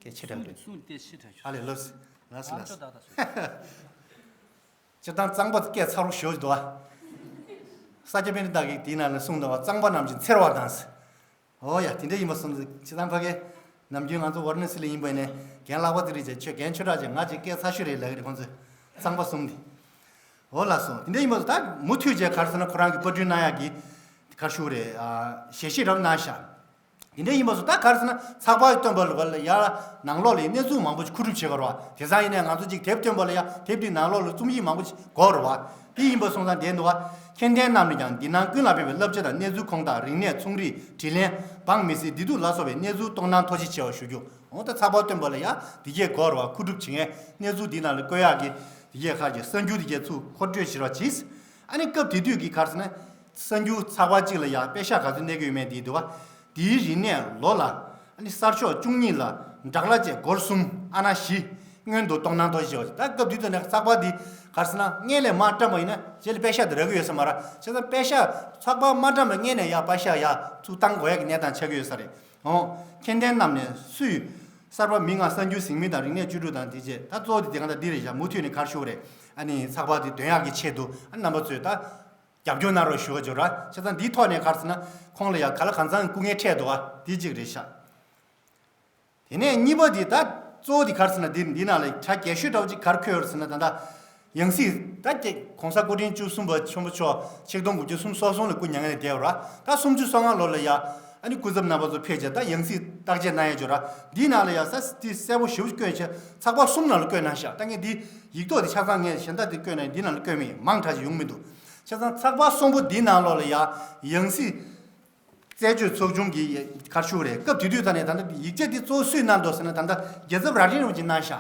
སྐད་ཆེ་དྲགས་འདུག་གསུང་དེ་ཆེ་དྲགས་ཤོད། ཨ་ལས་ལོས། ལགས་སོ་ལགས་སོ། སྤྱིར་བཏང་གཙང་པ་སྐད་ཚ་རུ་ཞོ་འདུག་ཨ། ས་སྐྱ་པཎྜི་ཏ་གིས་དེའི་ནང་ལ་གསུངས་འདུག་བ། གཙང་པ་རྣམས་ཀྱི་འཚེར་བ་དང་། འོ་ཡ། དེ་འདྲ་ཡིན་པ་སོང་ཙང་སྤྱིར་བཏང་ཕ་གི་ནམ་རྒྱུན་ང་ཚོ་ཝཱ་ར་ཎ་སི་ལ་ཡིན་པ་ཡིན་ནའི་རྒན་ལྷག་པ་དེ་རིགས་ཀྱིས་ཁྱོད་རྒན་ཆོས་གྲགས་ཀྱིས་ང་ཅིག་སྐད་ཚ་ཤོས་རེད་ལབ་ཀྱི་རེད། ཁོང་ཚོས་གཙང་པ་གསུམ་དེ། འོ་ལགས་སོ། དེ་འདྲ་ཡིན་པ་སོང་ད་མུ་མཐུད་བྱས་ག་རེ་ཟེར་ན་ཁོ་རང་གི་པར་སྐྲུན་གནང་ཡག་གི་ག་རེ་ཞུ་དགོས་རེད། ཨ། ཞལ་བཞེས་རབ་གནང་ཤག་དེ་འདྲ་ཡིན་པ་སོང་ད་ག་རེ་ཟེར་ན་ཚགས་པར་བཏོན་པ་ལ་ཡ་ནང་ལོགས་ལ་གནས་ཚུལ་མང་པོ་ཞིག་མཁོ་སྒྲུབ་བྱེད་དགོས་རེད་བ། དེང་སང་ཡིན་ནའི་ང་ཚོ་ཅིག་དེབ་བཏོན་པ་ལ་ཡ་དེབ་དེའི་ནང་ལོགས་ལ་རྩོམ་ཡིག་མང་པོ་ཞིག་དགོས་རེད་བ། དེ་ཡིན་པ་སོང་ཙང་དེ་འདུག་བ། མཁྱེན་ལྡན་རྣམས་ནས་ཀྱང་འདི་ནང་ཀུན་ལ་ཕན་པའི་བསླབ་བྱ་དང་གནས་ཚུལ་ཁུངས་དག་རིག་གནས་ཚོང་རིག་དྲིན་ལན་འབངས་མི་སེར་བདེ་སྡུག་ལ་སོགས་པའི་གནས་ཚུལ་གཏོང་སྟངས་ཐོག་ཅིག་ཆེ་བ་ཞུ་རྒྱུ། འོ་ད་ཚགས་པར་བཏོན་པ་ལ་ཡ་དེ་གས་དགོས་རེད་བ། མཁོ་སྒྲུབ་བྱེད་མཁན་གནས་ཚུལ་འདི་ནང་ལ་བཀོད་ཡག་གི་དེ་གས་ཁ་གི་གསར་འགྱུར་དེ་གས་ཚུར་མཁོ་སྤྲོད་བྱེད་རོགས་གྱིས། ཨ་ནི་སྐབས་དེ་དུས་ཀྱི་ག་རེ་ཟེར་ན། གསར་འགྱུར་ཚགས་པར་གཅིག་ལ་ཡང་པེ་ཤག་ག་ཚོད་གནས་ཀྱི་ཡོད་མེད་དེ་འདུག་བ། དེའི་རིག་གནས་ལོ་ལ་ཨ་ནི་གསར་ཤོག་བཅུ་གཉིས་ལ་འདྲ་གླ་བཅས་སྒོར་གསུམ་ཨ་ན་བཞི་སྔོན་དུ་གཏོང་སྣང་ཐོག་ཞེས་པ། ད་སྐབས་དུས་ཚོད་ནས་ཚགས་པར་འདི་ག་རེ་ཟེར་ན་སྔོན་ལ་མར་བཀྲམ་པ་ཡིན་ན་རྗེས་ལ་པེ་ཤག་དེ་རག་གི་ཡོད་ས་མ་རེད། བྱས་ཙང་པེ་ཤག་ཚགས་པར་མ་བཀྲམ་པའི་སྔོན་ནས་ཡང་པེ་ཤག་ཡར་ཚུར་བཏང་དགོས་ཡག་གི་གནས་སྟངས་ཆགས་ཀྱི་ཡོད་ས་རེད། འོང་། མཁྱེན་ལྡན་རྣམས་ནས་སུས་གསར་པ་མི་ལྔ་གསར་འགྱུར་གཟིགས་མི་དང་རིག་གནས་བཅུ་དྲུག་དང་དེ་རྗེས་ད་གཙོ་བོ་དེ་དེ་ག་ད་འདི་རེད་བཞག་མུ་མཐུད་ནས་ག་རེ་ཞུ་དགོས་རེད། ཨ་ནི་ཚགས་པར་དེ་འདོན་ཡག་གི་ཆེད་དུ་ཨ་ནི་རྣམ་པ་ཚོས་ད། རྒྱབ་སྐྱོར་གནང་རོགས་ཞུ་བ་བརྗོད་ར། བྱས་ཙང་འདིའི་ཐོག་ནས་ག་རེ་ཟེར་ན་ཁོང་ལ་ཡང་ག་ལ་གང་འཚམ་སྐུ་ངལ་འཕྲད་འདུག་ཨ། འདི་གཅིག་རེད་ཤག་དེ་ནས་གཉིས་པ་འདི་ད་གཙོ་བོ་འདི་ག་རེ་ཟེར་ན་འདི་འདི་ནང་ལ་གྲ་རྒྱས་ཤོས་འདྲ་བོ་ཅིག་ག་རེ་འཁོད་ཡོད་ཟེར་ན། ད་ལྟ་ཡང་སྲིད་ད་ཀྱེ་༸གོང་ས་སྐུ་ཕྲེང་བཅུ་གསུམ་པ་ཆེན་པོ་མཆོག་ཆིག་སྟོང་དགུ་བརྒྱ་སུམ་ཅུ་སོ་གསུམ་ལ་སྐུ་མྱ་ངན་ལས་འདས་པ་ར། ད་སུམ་ཅུ་སོ་ལྔ་ལོ་ལ་ཡ་ཨ་ནི་སྐུ་ཚབ་རྣམ་པ་ཚོ་ཕེབས་བྱས་ད་ཡང་སྲིད་བརྟག་དཔྱད་གནང་ཡ་བརྗོད་ར། འདིའི་ནང་ལ་ཡ་ས་འདི་གསལ་པོ་ཞེ་པོ་བཀོད་བྱས་ཚགས་པར་གསུམ་ནང་ལ་བཀོད་གནང་ཤག་ད་ངས་འདི་ཡིག་ཐོག་འདི་ཆ་ཚང་ངས་གཞན་དག་འདི་བཀོད་ན་འདི་ནང་ལ་བཀོད་མི་མང་དྲགས་ཤིག་ཡོང་མི་འདུག་བྱས་ཙང་ཚགས་པར་གསུམ་པོ་འདི་ནང་ལོགས་ལ་ཡ་ཡང་སྲིད་རྩད་གཅོད་ཚོགས་ཆུང་གི་ག་རེ་ཞུ་དགོས་རེད། སྐབས་དེ་དུས་ད་ནས་ད་ལྟ་ཡིག་ཆ་འདི་གཙོ་བོ་སུས་གནང་འདུག་ཟེར་ན་ད་ལྟ་རྒྱལ་ཚབ་རྭ་སྒྲེང་རིན་པོ་ཆེས་གནང་ཤག་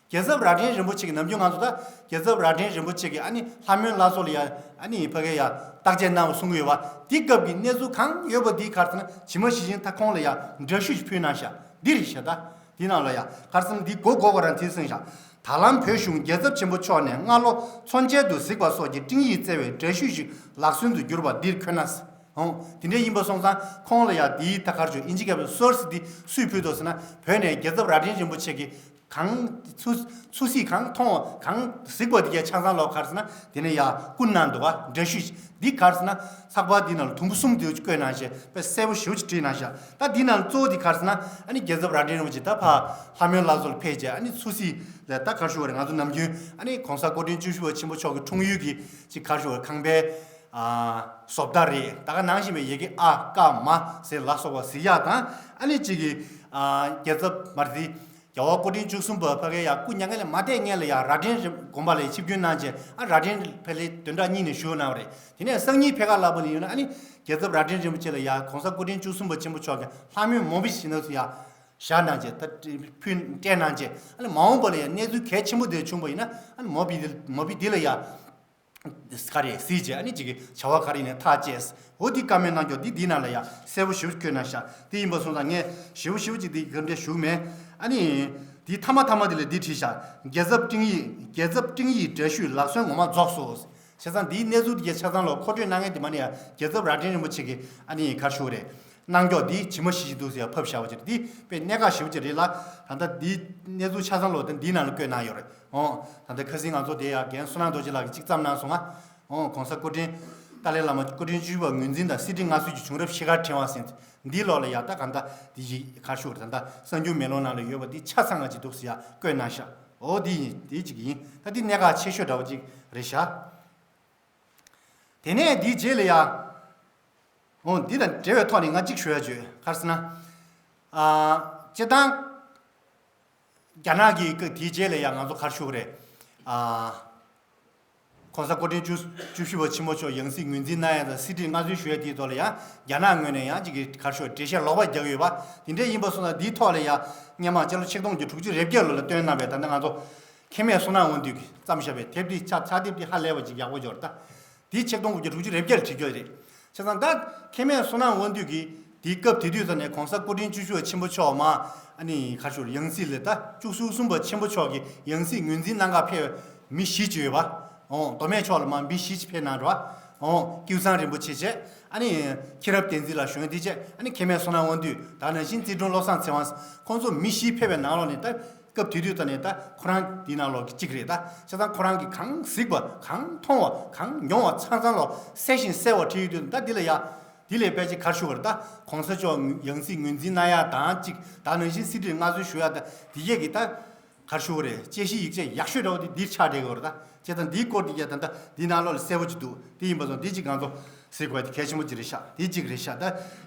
རྒྱལ་ཚབ་རྭ་སྒྲེང་རིན་པོ་ཆེ་གིས་ནམ་རྒྱུན་ང་ཚོ་ད་རྒྱལ་ཚབ་རྭ་སྒྲེང་རིན་པོ་ཆེ་གིས་ཨ་ནི་ལྷ་མོའི་བླ་སྲོག་ལ་ཡ་ཨ་ནི་ཕ་གི་ཡ་བརྟག་དཔྱད་གནང་བ་གསུང་གི་ཡོད་པ། འདི་སྐབས་ཀྱི་གནས་ཚུལ་གང་ཡོད་པ་འདི་ག་རེ་ཟེར་ན་ཇི་མ་ཇི་བཞིན་ད་ཁོང་ལ་ཡ་འདྲ་བཤུས་ཤིག་ཕུལ་གནང་ཤག་འདི་རེད་ཤག་ད་འདི་ནང་ལ་ཡ་ག་རེ་ཟེར་ན་འདི་མགོ་སྐོར་བ་རང་དེ་གསུངས་ཤག་ད་ལམ་བོད་གཞུང་རྒྱལ་ཚབ་ཆེན་པོ་མཆོག་ནས་སྔ་ལོ་མཚོན་ཆེད་དུ་གཟིགས་པ་སོགས་ཀྱི་སྤྲིངས་ཡིག་བསྩལ་བའི་འདྲ་བཤུས་ཤིག་ལག་སོན་དུ་གྱུར་པ་འདིར་འཁོད་ན། ཧོང་། དེ་འདྲ་ཡིན་པ་སོང་ཙང་ཁོང་ལ་ཡང་དེའི་ད་གར་ཆོས་ཨིན་ཇི་སྐད་པའི་སོར་སི་འདི་སུས་ཕུལ་འདུག་ཟེར་ན་བོད་ནས་རྒྱལ་ཚབ་རྭ་སྒྲེང་རིན་པོ་ཆེ་གིས་གང་ཚུ་ཚུ་སྲིད་གང་མཐོང་བ་གང་གཟིགས་པ་དེ་གའི་ཆ་ཚང་ལོག་གར་ཟེར་ན་དེ་ནས་ཡང་བསྐུར་གནང་འདུག་ག་འདྲ་བཤུས་འདི་གར་ཟེར་ན་ཚགས་པར་འདི་ནང་ལ་དུམ་བུ་གསུམ་དེ་བཀོད་གནང་བྱས་དཔེ་གསལ་པོ་ཞེ་པོ་ཅིག་བྲིས་གནང་ཤག་ད་འདི་ནང་གཙོ་བོ་འདི་གར་ཟེར་ན་ཨ་ནི་རྒྱལ་ཚབ་རྭ་སྒྲེང་རིན་པོ་ཆེ་ད་ཕ་ལྷ་མོའི་བླ་མཚོ་ལ་ཕེབས་བྱས་ཨ་ནི་ཚུ་སྲིད་ལ་ད་གར་ཞུ་བ་རེད། ང་ཚོ་ནམ་རྒྱུན་ཨ་ནི་༸གོང་ས་སྐུ་ཕྲེང་བཅུ་བཞི་པ་ཆེན་པོ་མཆོག་གི་འཁྲུངས་ཡུལ་གྱི་ཅིག་གར་ཞུ་བ་ཁང་པའི་ཨ་བཟོ་ལྟ་རེད། ད་ག་ནང་བཞིན་པའི་ཡི་གེ་ཨ་ཀ་མ་ཟེར་ལ་སོགས་པ་གཟིགས་ཡག་དང་ཨ་ནི་གཅིག་གི་ཨ་རྒྱལ་ཚབ་མ་རེད། རྒྱལ་བ་སྐུ་ཕྲེང་བཅུ་གསུམ་པ་ཕ་གི་ཡ་སྐུ་མྱ་ངན་ལས་མ་འདས་སྔོན་ལ་ཡ་རྭ་སྒྲེང་དགོན་པ་ལ་ཆིབས་བསྒྱུར་གནང་རྗེས་ཨ་རྭ་སྒྲེང་ཕ་གི་བདུན་ཕྲག་གཉིས་ནས་བཞུགས་གནང་བ་རེད། དེ་ནས་སང་ཉིན་ཕེབས་ཁ་ལབ་པ་ལ་ཡིན་ན་ཨ་ནི་རྒྱལ་ཚབ་རྭ་སྒྲེང་རིན་པོ་ཆེ་ལ་ཡ་༸གོང་ས་སྐུ་ཕྲེང་བཅུ་གསུམ་པ་ཆེན་པོ་མཆོག་གིས་ལྷ་མོའི་མོ་བི་ཞིག་ནང་སུ་ཡ་བཞག་གནང་རྗེས་ད་ཕུལ་སྤྲད་གནང་རྗེས་ཨ་ནི་མ་འོངས་པ་ལ་ཡ་གནས་ཚུལ་གལ་ཆེན་པོ་དེ་བྱུང་བ་ཡིན་ན་ཨ་ནི་མོ་བི་དེ་མོ་བི་དེ་ལ་ཡ། ག་རེ་གཟིགས་རྗེས་ཨ་ནི་ཅིག་གི་བྱ་བ་ག་རེ་ནས་ཐག་བཅད། འོ་འདི་བཀའ་མོལ་གནང་རྒྱུ་འདི་འདི་ནང་ལ་ཡང་གསལ་པོ་ཞེ་པོ་བཀོད་གནང་ཤག་དེ་ཡིན་པ་སོང་ཙང་ངས་ཞེ་པོ་ཞེ་པོ་ཅིག་འདི་ག་འདྲ་ཞུ་མེད། ཨ་ནི་འདི་ཐ་མ་ཐ་མ་འདི་ལ་འདི་བྲིས་ཤག་རྒྱལ་ཚབ་སྤྲིང་ཡིག་རྒྱལ་ཚབ་སྤྲིང་ཡིག་འདྲ་བཤུས་ལག་སོན་ངོ་མ་རྫོགས་སོ། བྱས་ཙང་འདིའི་གནས་ཚུལ་འདི་གའི་ཆ་ཚང་ལོ་མཁོ་སྤྲོད་གནང་མཁན་དེ་མ་ནི་ཡང་རྒྱལ་ཚབ་རྭ་སྒྲེང་རིན་པོ་ཆེ་གི་ཨ་ནི་ག་རེ་ཞུ་དགོས་རེད། གནང་མགྱོགས་འདི་ཇི་མ་ཞིག་ཅིག་འདུག་ཟེར་ཡ་ཕབ་བཞག་པ་ཅིག་རེད། འདི་དཔེ་གནད་འགག་ཞེ་པོ་ཅིག་རེད་ལ། ད་ལྟ་འདི་གནས་ཚུལ་ཆ་ཚང་ལོ་དེ་འདིའི་ནང་ལ་བཀོད་གནང་ཡོད་རེད། ཨོ། ད་ལྟ་ཁ་སང་ང་ཚོ་དེ་ཡ་རྒན་བསོད་ནམས་རྡོ་རྗེ་ལགས་ཀྱིས་གཅིག་བརྩམས་གནང་སོང་ང་། ཨོ་༸གོང་ས་སྐུ་ཕྲེང་ཏཱ་ལའི་བླ་མ་སྐུ་ཕྲེང་བཅུ་བཞི་པ་ངོས་འཛིན་དང་གསེར་ཁྲི་མངའ་གསོལ་གྱི་བྱུང་རབས་ཤེལ་དཀར་ཕྲེང་བ་ཟེར། འདིའི་ལོགས་ལ་ཡ་ད་ག་ད་འདི་ཡི་ག་རེ་ཞུ་དགོས་རེད། ད་ལྟ་གསར་འགྱུར་མེ་ལོང་ནང་ལ་ཡོད་པ་འདི་ཆ་ཚང་ང་ཅིག་འདུག་ཟེར་ཡ་བཀོད་གནང་ཤག་ཨོ་འདི་ཡིན་འདི་གཅིག་ཡིན། ད་འདི་གནད་འགག་ཆེ་ཤོས་འདྲ་བོ་ཅིག་རེད་ཤག་དེ་ནས་འདིའི་རྗེས་ལ་ཡ། འོ་འདི་དང་འབྲེལ་བའི་ཐོག་ནས་ང་གཅིག་ཞུ་ཡ་བརྗོད། ག་རེ་ཟེར་ན། ཨ། སྤྱིར་བཏང་། རྒྱ་ནག་གི་སྐབས་དེའི་རྗེས་ལ་ཡང་ང་ཚོ་ག་རེ་ཞུ་གི་རེད། ཨ། ༸གོང་ས་སྐུ་ཕྲེང་བཅུ་བཅུ་བཞི་པ་ཆེན་པོ་མཆོག་ཡང་སྲིད་ངོས་འཛིན་གནང་ཡ་དང་གསེར་ཁྲིར་མངའ་གསོལ་ཞུ་ཡ་དེའི་ཐོག་ལ་ཡང་རྒྱ་ནག་ངོས་ནས་ཡང་ཅིག་གི་ག་རེ་ཞུ་འགྲེལ་བཤད་ལོག་པ་རྒྱག་གི་ཡོད་པ། དེ་འདྲ་ཡིན་པ་སོང་ན་འདིའི་ཐོག་ལ་ཡང་སྔོན་མ་སྤྱི་ལོ་ཆིག་སྟོང་དྲུག་བརྒྱ་དྲུག་ཅུ་རེ་བརྒྱད་ལོ་ལ་བཏོན་གནང་བའི་ད་ལྟ་ང་ཚོ་མཁན་མེད་བསོད་ནམས་དབང་འདུས་ཀྱིས་བརྩམས་བཞག་པའི་དེབ་འདི་ཕྱག་ཕྱག་དེབ་འདི་ཧ་ལས་པ་ཅིག་ཡག་པོ་འབྱོར་ད། འདི་ཆིག་སྟོང་དགུ་བརྒྱ་དྲུག་ཅུ་རེ་བརྒྱད་ལ་བྲིས་རྒྱུ་རེད། བྱས་ཙང་ད་མཁན་མེད་བསོད་ནམས་དབང་འདུས་ཀྱིས་འདི་སྐབས་དེ་དུས་ཙམ་ནས་༸གོང་ས་སྐུ་ཕྲེང་བཅུ་བཞི་པ་ཆེན་པོ་མཆོག་མ་ཨ་ནི་ག་རེ་ཞུ་ཡང་སྲིད་ལ་ད་བཅུ་གསུམ་པ་ཆེན་པོ་མཆོག་གི་ཡང་སྲིད་ངོས་འཛིན་གནང་གར་ཕེབས་པའི་མི་བཞི་ཅིག་ཡོད་པ། འོང་། མདོ་སྨད་ཕྱོགས་ལ་མ་མི་བཞི་ཅིག་ཕེབས་གནང་འགྲོ་བ། འོང་། ཀེའུ་ཚང་རིན་པོ་ཆེ་བྱས། ཨ་ནི། མཁྱེན་རབ་བསྟན་འཛིན་ལགས་གཞོན་དེ་བྱས། ཨ་ནི་མཁན་མེད་བསོད་ནམས་དབང་འདུས་ད་ནང་བཞིན་རྩིས་དྲུང་བློ་བཟང་ཚེ་དབང་ཁོང་ཚོ་མི་བཞི་ཕེབས་པའི་ནང་ལོགས་ནས་ད་སྐབས་དེ་དུས་ད་ནས་ད་ཁོ་རང་འདི་ནང་ལོགས་ཀྱི་གཅིག་རེད་ད། བྱས་ཙང་ཁོ་རང་གིས་གང་གཟིགས་པ་གང་མཐོང་བ་གང་མྱོང་བ་ཚང་ཚང་ལོག་གསལ་ཞིང་གསལ་བ་བྲིས་ཡོད་དུས་ད་འདི་ལ་ཡ། འདི་ལས་ཕལ་ཆེར་ག་རེ་ཞུ་བར་ད་༸གོང་ས་མཆོག་ཡང་སྲིད་ངོས་འཛིན་གནང་ཡ་དང་གཅིག་ད་ནང་བཞིན་གསེར་ཁྲིར་མངའ་གསོལ་ཞུ་ཡ་ད་འདི་གས་ཀྱི་ད། ག་རེ་ཞུ་དགོས་རེད། དཔྱད་གཞིའི་ཡིག་ཆ་ཡག་ཤོས་འདྲ་བོ་དེ་འདིར་ཆགས་བསྡད་ཡོད་རེད་ད། བྱས་ཙང་འདིའི་སྐོར་དེ་ཡ་ད་ལྟ་འདིའི་ནང་ལོགས་ལ་གསལ་པོ་ཅིག་འདུག་དེ་ཡིན་པ་སོང་འདི་གཅིག་ང་ཚོ་གཟིགས་དགོས་དེ་གལ་ཆེན་པོ་ཅིག་རེད་ཤག་དེ་གཅིག་རེད་ཤག་ད་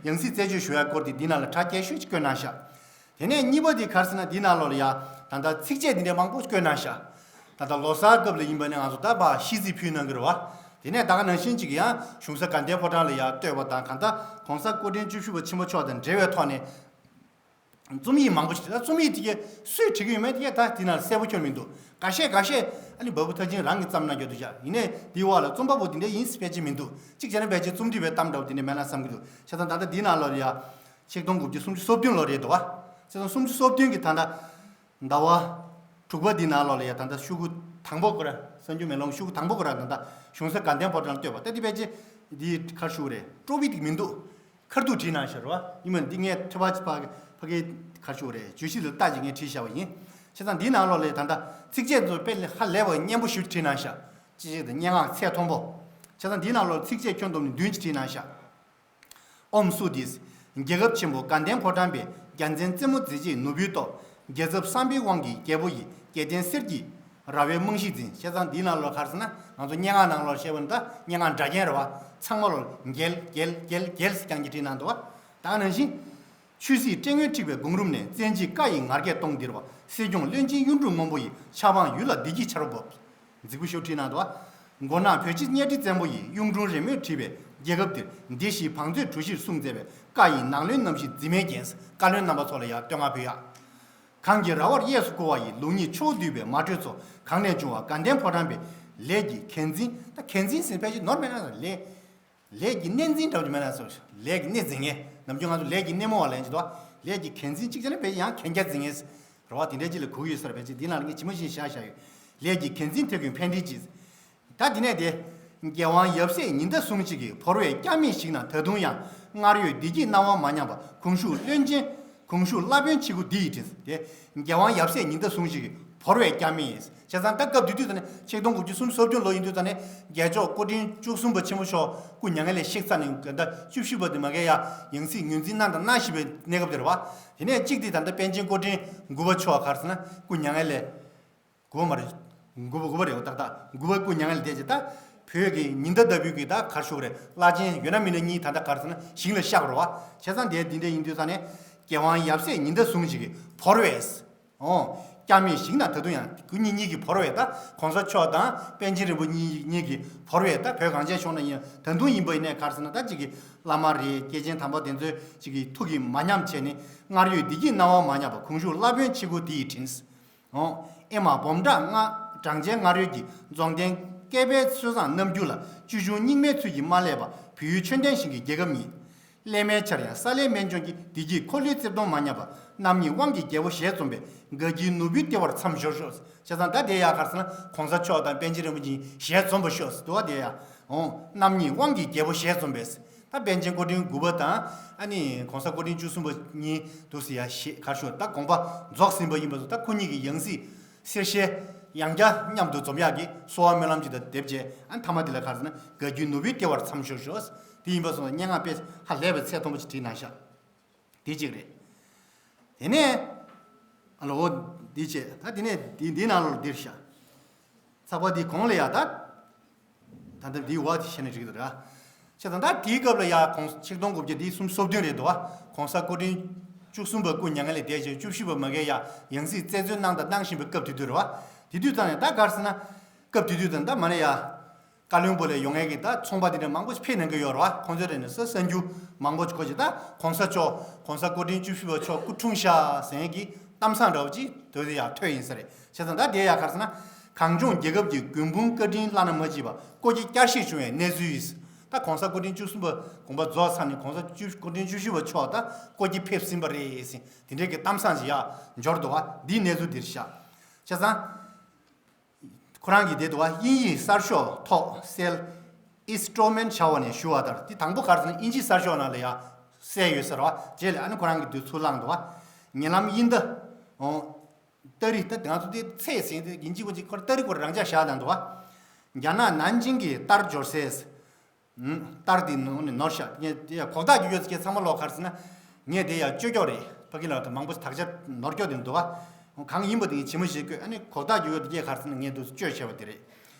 ཡང་སྲིད་རྩད་གཅོད་ཞུ་ཡ་སྐོར་དེ་འདི་ནང་ལ་གྲ་རྒྱས་ཤོས་ཅིག་བཀོད་གནང་ཤག་དེ་ནས་གཉིས་པ་དེ་ག་རེ་ཟེར་ན་འདི་ནང་ལོགས་ལ་ཡ་ད་ལྟ་ཚིགས་བཅད་འདི་འདྲའི་མང་པོ་བཀོད་གནང་ཤག་ད་ལྟ་ལོ་གསར་སྐབས་ལ་ཡིན་པ་ནས་ང་ཚོ་ད་ཕར་ཤིས་ཚིག་ཕུལ་གནང་གི་རེད་བ། དེ་ནས་ད་ག་ནང་བཞིན་ཅིག་ཡང་གཞུང་ས་དགའ་ལྡན་ཕོ་བྲང་ལ་ཡ་བསྟོད་པ་དང་གང་ལྟར་གོང་ས་སྐུ་ཕྲེང་བཅུ་བཞི་པ་ཆེན་པོ་མཆོག་དང་འབྲེལ་བའི་ཐོག་ནས། རྩོམ་ཡིག་མང་པོ་ཞིག་ད་རྩོམ་ཡིག་དེ་གས་སུས་བྲིས་ཀྱི་ཡོད་མེད་དེ་གས་ད་དེ་ནང་གསལ་པོ་ཁྱོན་མི་འདུག་ཁ་ཤས་ཁ་ཤས་ཨ་ནི་འབའ་བུ་ཐར་ཕྱིན་རང་གིས་བརྩམས་གནང་རྒྱུ་འདུག་ཤག་ཡིན་ནའི་དེའི་འོག་ལ་རྩོམ་པ་པོ་དེ་འདྲ་ཡིན་ཟེར་ཕལ་ཆེར་མི་འདུག་གཅིག་བྱས་ན་ཕལ་ཆེར་རྩོམ་སྒྲིག་པའི་གཏམ་འདྲ་བོ་དེ་འདྲ་མེད་ན་བསམ་གྱི་འདུག་བྱས་ཙང་ད་ལྟ་འདི་ནང་ལོགས་ལ་ཡ་ཆིག་སྟོང་དགུ་བརྒྱ་སུམ་ཅུ་སོ་བདུན་ལོ་རེད་འདུག་བ། ཆིག་སྟོང་སུམ་ཅུ་སོ་བདུན་གྱི་ད་ལྟ་ཟླ་བ་དྲུག་པ་འདི་ནང་ལོགས་ལ་ཡ་ད་ལྟ་ཤོག་གུ་དང་པོ་ཁོ་ར་གསར་འགྱུར་མེ་ལོང་ཤོག་གུ་དང་པོ་ཁོ་ར་ད་ལྟ་གཞུང་ས་དགའ་ལྡན་ཕོ་བྲང་ལ་བསྟོད་པ་ད་འདི་ཕལ་ཆེར་འདི་ག་རེ་ཞུ་དགོས་རེད། སྤྲོ་བི་འདི་མི་འདུག་ཁ་ཐུག་བྲིས་གནང་ཤག་རེད་བ། ཡིན་མིན་འདི་ངས་ཐོས་པ་ཕ་ཕ་གིའི་ག་རེ་ཞུ་དགོས་རེད། བརྗོད་གཞི་ལ་ལྟ་ཅིག་ངས་བྲིས་བཞག་པ་ཡིན། བྱས་ཙང་འདིའི་ནང་ལོགས་ལ་ད་ལྟ་ཚིགས་བཅད་ཚོ་དཔེ་ཧ་ལས་པ་སྙན་པོ་ཞིག་བྲིས་གནང་ཤག་ཅི་ཞིག་དང་སྙན་ངག་ཚད་མཐོན་པོ། བྱས་ཙང་འདིའི་ནང་ལོགས་ཚིགས་བཅད་ཁྱོན་བསྡོམས་ནས་བདུན་ཅིག་བྲིས་གནང་ཤག་ཨོམ་སུ་དིས། རྒྱལ་ཁབ་ཆེན་པོ་དགའ་ལྡན་ཕོ་བྲང་པའི། རྒྱལ་མཚན་རྩེ་མོ་མཛེས་བྱེད་ནོར་བུའི་ཏོག་རྒྱལ་ཚབ་བསམ་འཕེལ་དབང་གི་རྒྱལ་པོ་ཡི། རྒྱལ་བསྟན་གསེར་གྱི་ར་བའི་རྨང་གཞི་འཛིན། བྱས་ཙང་འདིའི་ནང་ལོགས་ག་རེ་ཟེར་ན་ང་ཚོ་སྙན་ངག་ནང་ལོགས་བཤད་པ་ནི་ད་སྙན་ངག་འདྲ་མཁན་རེད་བ། ཚང་མ་ལོགས་རྒྱལ་རྒྱལ་རྒྱལ་རྒྱལ་ཟེར་རྐྱང་གཅིག་བྲིས་གནང་འདུག་བ། ད་ག་ནང་བཞིན། ཆོས་སྲིད་སྤྲེའུ་རྔོན་འཁྲིགས་པའི་གོང་རིམ་ནས། བཙན་བྱོལ་བཀའ་ཡི་ངར་སྐད་གཏོང་འདིར་བ། སྲིད་སྐྱོང་བློན་ཆེན་གཡུ་འབྲུག་སྔོན་པོ་ཡི། ཆབ་འབངས་ཡུལ་ལ་བདེ་སྐྱིད་ཆར་འབབ། རྫིག་པོ་ཞིག་བྲིས་གནང་འདུག་བ། མགོ་ནག་བོད་སྤྱི་གཉའ་ཁྲི་བཙན་པོ་ཡི། གཡུང་དྲུང་རེས་མོས་བྲིས་པའི་རྒྱལ་ཁབ་འདིར། སྡེ་བཞིའི་བང་མཛོད་གྲུ་བཞིར་སྲུང་མཛད་པའི། བཀའ་ཡི་ནང་བློན་རྣམ་བཞི་འཛིན་མའི་རྒྱན། བཀའ་བློན་རྣམ་པ་ཚོ་ལ་ཡང་བསྟོད་བསྔགས་ཕུལ་ཡག་གང་གི་ར་བར་གཡས་སུ་བསྐོར་བ་ཡི། ལུགས་གཉིས་ཕྱོགས་འདུས་པའི་མ་དྲོས་ཚོགས། གང་ནས་བྱུང་བ་དགའ་ལྡན་ཕོ་བྲང་པའི། ལས་ཀྱི་འགན་འཛིན། ད་འགན་འཛིན་ཟེར་ཕལ་ཆེར་ནོར་མེད་ན་ལས། ལས་ཀྱི་གནས་འཛིན་འདྲ་བོ་མེད་ན་སོ། ལས་ཀྱི་གནས་འཛིན་མཁན། ནམ་རྒྱུན་ང་ཚོ་ལས་ཀྱི་སྣེ་མོ་བ་ལེན་གྱི་འདུག་ལས་ཀྱི་འགན་འཛིན་གཅིག་བྱས་ན་བས་ཡང་གན་རྒྱ་འཛིན་མཁན་རེད་བ། དེ་འདྲའི་གཅིག་ལ་གོ་གི་ཡོད་ས་རེད། ཕལ་ཆེར་འདི་ནང་ལ་ངས་ཇི་མ་ཞིག་བཞག་བཞག་ཡོད། ལས་ཀྱི་འགན་འཛིན་དེ་ཀུན་ཕན་བདེའི་རྗེས། ད་འདི་ནས་དེ། རྒྱལ་དབང་ཡབ་སྲས་ཉི་ཟླ་ཟུང་ཞིག་གིས། བོར་བས་སྐྱབས་མེད་ཞིག་ན་ད་དུང་ཡང་། སྔར་ཡོད་བདེ་སྐྱིད་སྣང་བ་མ་ཉམས་པ། གོང་བཞུགས་བློན་ཆེན། གོང་བཞུགས་བླ་དཔོན་ཆེ་དགུ་འདི་ཡི་དྲིན། དེ། རྒྱལ་དབང་ཡབ་སྲས་ཉི་ཟླ་ཟུང་ཞིག་གིས། བོར་བས་སྐྱབས་མེད་ཡིན། བྱས་ཙང་ད་སྐབས་དེ་དུས་ཙ་ནས་ཆིག་སྟོང་དགུ་བརྒྱ་སུམ་ཅུ་སོ་བདུན་ལོ་ཡིན་དུས་ཙ་ནས་རྒྱལ་མཆོག་སྐུ་ཕྲེང་བཅུ་གསུམ་པ་ཆེན་པོ་མཆོག་སྐུ་མྱ་ངན་ལས་གཤེགས་ཚར་ནས་ད་བཅུ་བཞི་པ་དེ་མ་གས་ཡ་ཡང་སྲིད་ངོས་འཛིན་གནང་དང་གནང་བཞིན་པའི་གནས་སྐབས་དེ་རེད་བ། དེ་ནས་གཅིག་དེ་ད་ལྟ་པཎ་ཆེན་སྐུ་ཕྲེང་དགུ་པ་མཆོག་ག་རེ་ཟེར་ན་སྐུ་མྱ་ངན་ལས། དགུ་པ་མ་རེད། དགུ་པ་དགུ་པ་རེད་བ། ཏག་ཏག་དགུ་པ་སྐུ་མྱ་ངན་ལས་འདས་རྗེས་ད་བོད་ཀྱི་ཉི་ཟླ་ལྟ་བུའི་གི་ད་ག་རེ་ཞུ་དགོས་རེད། བླ་ཆེན་ཡོད་ན་མེད་ན་གཉིས་ད་ལྟ་ག་རེ་ཟེར་ན་ཞིང་ལ་གཤེགས་པ་རེད་བ། བྱས་ཙང་དེ་འདི་འདྲ་ཡིན་དུས་ཙ་ནས་རྒྱལ་དབང་ཡབ་སྲས་ཉི་ཟླ་ཟུང་ཞིག་གིས་བོར་བས། ཨོ། སྐྱབས་མེད་ཞིག་ན་ད་དུང་ཡང་སྐུ་ཉིད་གཉིས་ཀྱིས་བོར་བས། ད་གོང་ས་མཆོག་དང་པཎ་ཆེན་རིན་པོ་ཆེ་གཉིས་ཀྱིས་བོར་བས། ད་བོད་གངས་ཅན་ལྗོངས་ན་ཡིན་ད་དུང་ཡིན་པ་ཡིན་ནའི་ག་རེ་ཟེར་ན་ད་ཅིག་གི་བླ་མ་རེད། སྐྱེས་ཆེན་དམ་པ་དེ་ཚོའི་ཅིག་གི་ཐུགས་ཀྱིས་མ་ཉམས་བྱས་ནས་སྔར་ཡོད་བདེ་སྐྱིད་སྣང་བ་མ་ཉམས་པ། གོང་བཞུགས་བླ་དཔོན་ཆེ་དགུ་དེ་ཡི་དྲིན། ཨོ། ཨེ་མ་སྦོམ་ཕྲག་ལྔ་བགྲང་བྱའི་སྔར་ཡོད་ཀྱི། རྫོགས་ལྡན་བསྐལ་པའི་སྲོལ་བཟང་རྣམ་འགྱུར་ལ། ཅོལ་ཆུང་སྙིགས་མའི་ཚུལ་གྱིས་མ་བསླད་པ། བོད་ཡུལ་ཆོས་ལྡན་ཞིང་གི་རྒྱལ་ཁབ་ཉིད། སླད་མའི་ཆར་ཡང་ས་ལེ་སྨན་ལྗོངས་ཀྱི། བདེ་སྐྱིད་འཁོར་ལོའི་རྩིབས་སྟོང་མ་ཉམས་པ། རྣམ་གཉིས་དབང་གི་རྒྱལ་པོ་ཞལ་འཛོམས་པའི། དགའ་སྐྱིད་ནོར་བུའི་ལྟེ་བར་མཚམས་སྦྱོར་ཤོག་བྱས་ཙང་ད་དེ་ཡ་ག་རེ་ཟེར་ན་གོང་ས་མཆོག་དང་པཎ་ཆེན་རིན་པོ་ཆེ་ཞལ་འཛོམས་པ་ཤོག་འདུག་བ། དེ་ཡ། ཨོ། རྣམ་གཉིས་དབང་གི་རྒྱལ་པོ་ཞལ་འཛོམས་པས། ད་པཎ་ཆེན་སྐུ་ཕྲེང་དགུ་པ་དང་ཨ་ནི་གོང་ས་སྐུ་ཕྲེང་བཅུ་གསུམ་པ་གཉིས་འདུག་སེ་ཡ་ཞེས་ག་རེ་ཞུ། ད་དགོངས་པ་རྫོགས་ཟིན་པ་ཡིན་པ་སོགས་ད་ཁོ་གཉིས་ཀྱི་ཡང་སྲིད་གསེར་ཞལ་ཡང་བསྐྱར་མཉམ་དུ་འཛོམས་ཡག་གི་གསོལ་བ་སྨོན་ལམ་ཅིག་དང་སྡེབ་བྱས། ཨ་ནི་ཐ་མ་དེ་ལ་ག་རེ་ཟེར་ན་དགའ་སྐྱིད་ནོར་བུའི་ལྟེ་བར་མཚམས་སྦྱོར་ཤོག་དེ་ཡིན་པ་སོགས་སྙན་ངག་དཔེ་ཧ་ལས་པའི་ཚད་མཐོན་པོ་ཅིག་བྲིས་གནང་ཤག་དེ་གཅིག་རེད། དེ་ནས་ཨ་ལོ་འདི་བྱས། ད་དེ་ནས་འདི་འདི་ནང་ལོགས་འདིར་ཤག་ཚགས་པར་འདི་གོང་ལ་ཡ་ད། ད་ལྟ་འདིའི་འོག་དེ་བཤད་ན་འགྲིག་གི་འདུག་ར། བྱས་ཙང་ད་དེའི་སྐབས་ལ་ཡ་གོང་ཆིག་སྟོང་དགུ་བརྒྱ་དེའི་སུམ་སོ་བདུན་རེད་འདུག་བ། གོང་ས་སྐུ་ཕྲེང་བཅུ་གསུམ་པ་སྐུ་མྱ་ངན་ལས་འདས་རྗེས་བཅུ་བཞི་པ་མ་གས་ཡ་ཡང་སྲིད་རྩད་གཅོད་གནང་དང་གནང་བཞིན་པའི་སྐབས་དེ་དུས་རེད་བ། དེ་དུས་ཙང་ནས་ད་ག་རེ་ཟེར་ན། སྐབས་དེ་དུས་ཙང་ད་མ་ནས་ཡ། བཀའ་བློན་པོ་ལས་ཡོང་མཁན་གྱི་ད་ཚོང་པ་དེ་འདྲ་མང་པོ་ཞིག་ཕེབས་གནང་གི་ཡོད་རེད་བ། ཁོང་ཚོའི་རེ་ནས་ས་གསར་འགྱུར་མང་པོ་ཞིག་གོ་ཅིག་ད་གོང་ས་མཆོག་གོང་ས་སྐུ་ཕྲེང་བཅུ་བཞི་པ་མཆོག་སྐུ་འཁྲུངས་ཤག་ཟེར་མཁན་གྱི་གཏམ་བཟང་འདྲ་བོ་ཅིག་དེ་དུས་ཡ་ཐོས་ཡིན་ས་རེད། བྱས་ཙང་ད་དེ་ཡ་ག་རེ་ཟེར་ན། གངས་ལྗོངས་རྒྱལ་ཁབ་ཀྱི་མགོན་དཔུང་བཀའ་དྲིན་བླ་ན་མ་མཆིས་པ། བཀོད་རྒྱ་བསྐྱར་གཤེགས་བྱུང་བའི་གནས་ཚུལ་ཡིན། ད་གོང་ས་སྐུ་ཕྲེང་བཅུ་གསུམ་པ་དགོངས་པ་རྫོགས་ཚར་ནས་གོང་ས་བཅུ་སྐུ་ཕྲེང་བཅུ་བཞི་པ་མཆོག་ད་བཀོད་རྒྱ་ཕེབས་ཟིན་པ་རེད་ཟེར་དེ་འདྲའི་གི་གཏམ་བཟང་ཞིག་ཡ་འབྱོར་འདུག་བ། འདིའི་གནས་ཚུལ་འདིར་ཤག་བྱས་ཙང་། ཁོ་རང་གིས་དེ་འདུག་བ། དབྱིན་ཡིག་གསར་ཤོག་ཐོག་གསལ། East Stormont བྱ་བ་ནས་ཞུ་བ་ལྟར། དེ་དང་པོ་ག་རེ་ཟེར་ན་དབྱིན་ཇིའི་གསར་ཤོག་ནང་ལ་ཡ་གསལ་ཡོད་ཟེར་བ། རྗེས་ལ་ཨ་ནི་ཁོ་རང་གིས་དེ་ཚུར་བླངས་འདུག་བ། ཉེ་ལམ་དབྱིན་ཟླ། ཨོ། ཏ་རིག་ད་ང་ཚོ་དེ་ཚེས་ཟིན་དེ་དབྱིན་ཇི་གོ་ཅིག་ཁོ་ཏ་རིག་ཁོ་རང་ཅག་བཞག་དང་འདུག་བ། རྒྱ་ནག་ནན་ཅིང་གི་ལྟར་འབྱོར་སའི། ལྟར་དེ་ནོར་ནས་ནོར་ཤག་ངས་དེ་ཡ་གོག་ཐག་གི་ཡོད་ཚད་ཚང་མ་ལོག་ག་རེ་ཟེར་ན། ངས་དེ་ཡ་བཅོས་སྐྱོར་རེད། ཕ་གི་ལ་དུ་མང་པོ་དག་ཆ་ནོར་སྐྱོར་དེ་འདུག་བ། གང་ཡིན་པ་དེ་ངས་ཇི་མ་ཇི་བཞིན་བཀོད། ཨ་ནི་གོ་བརྡ་རྒྱག་ཡོད་དེ་སྐད་ག་རེ་ཟེར་ན་ངས་འདུག་སེ་བཅོས་བྱས་པ་དེ་རེད།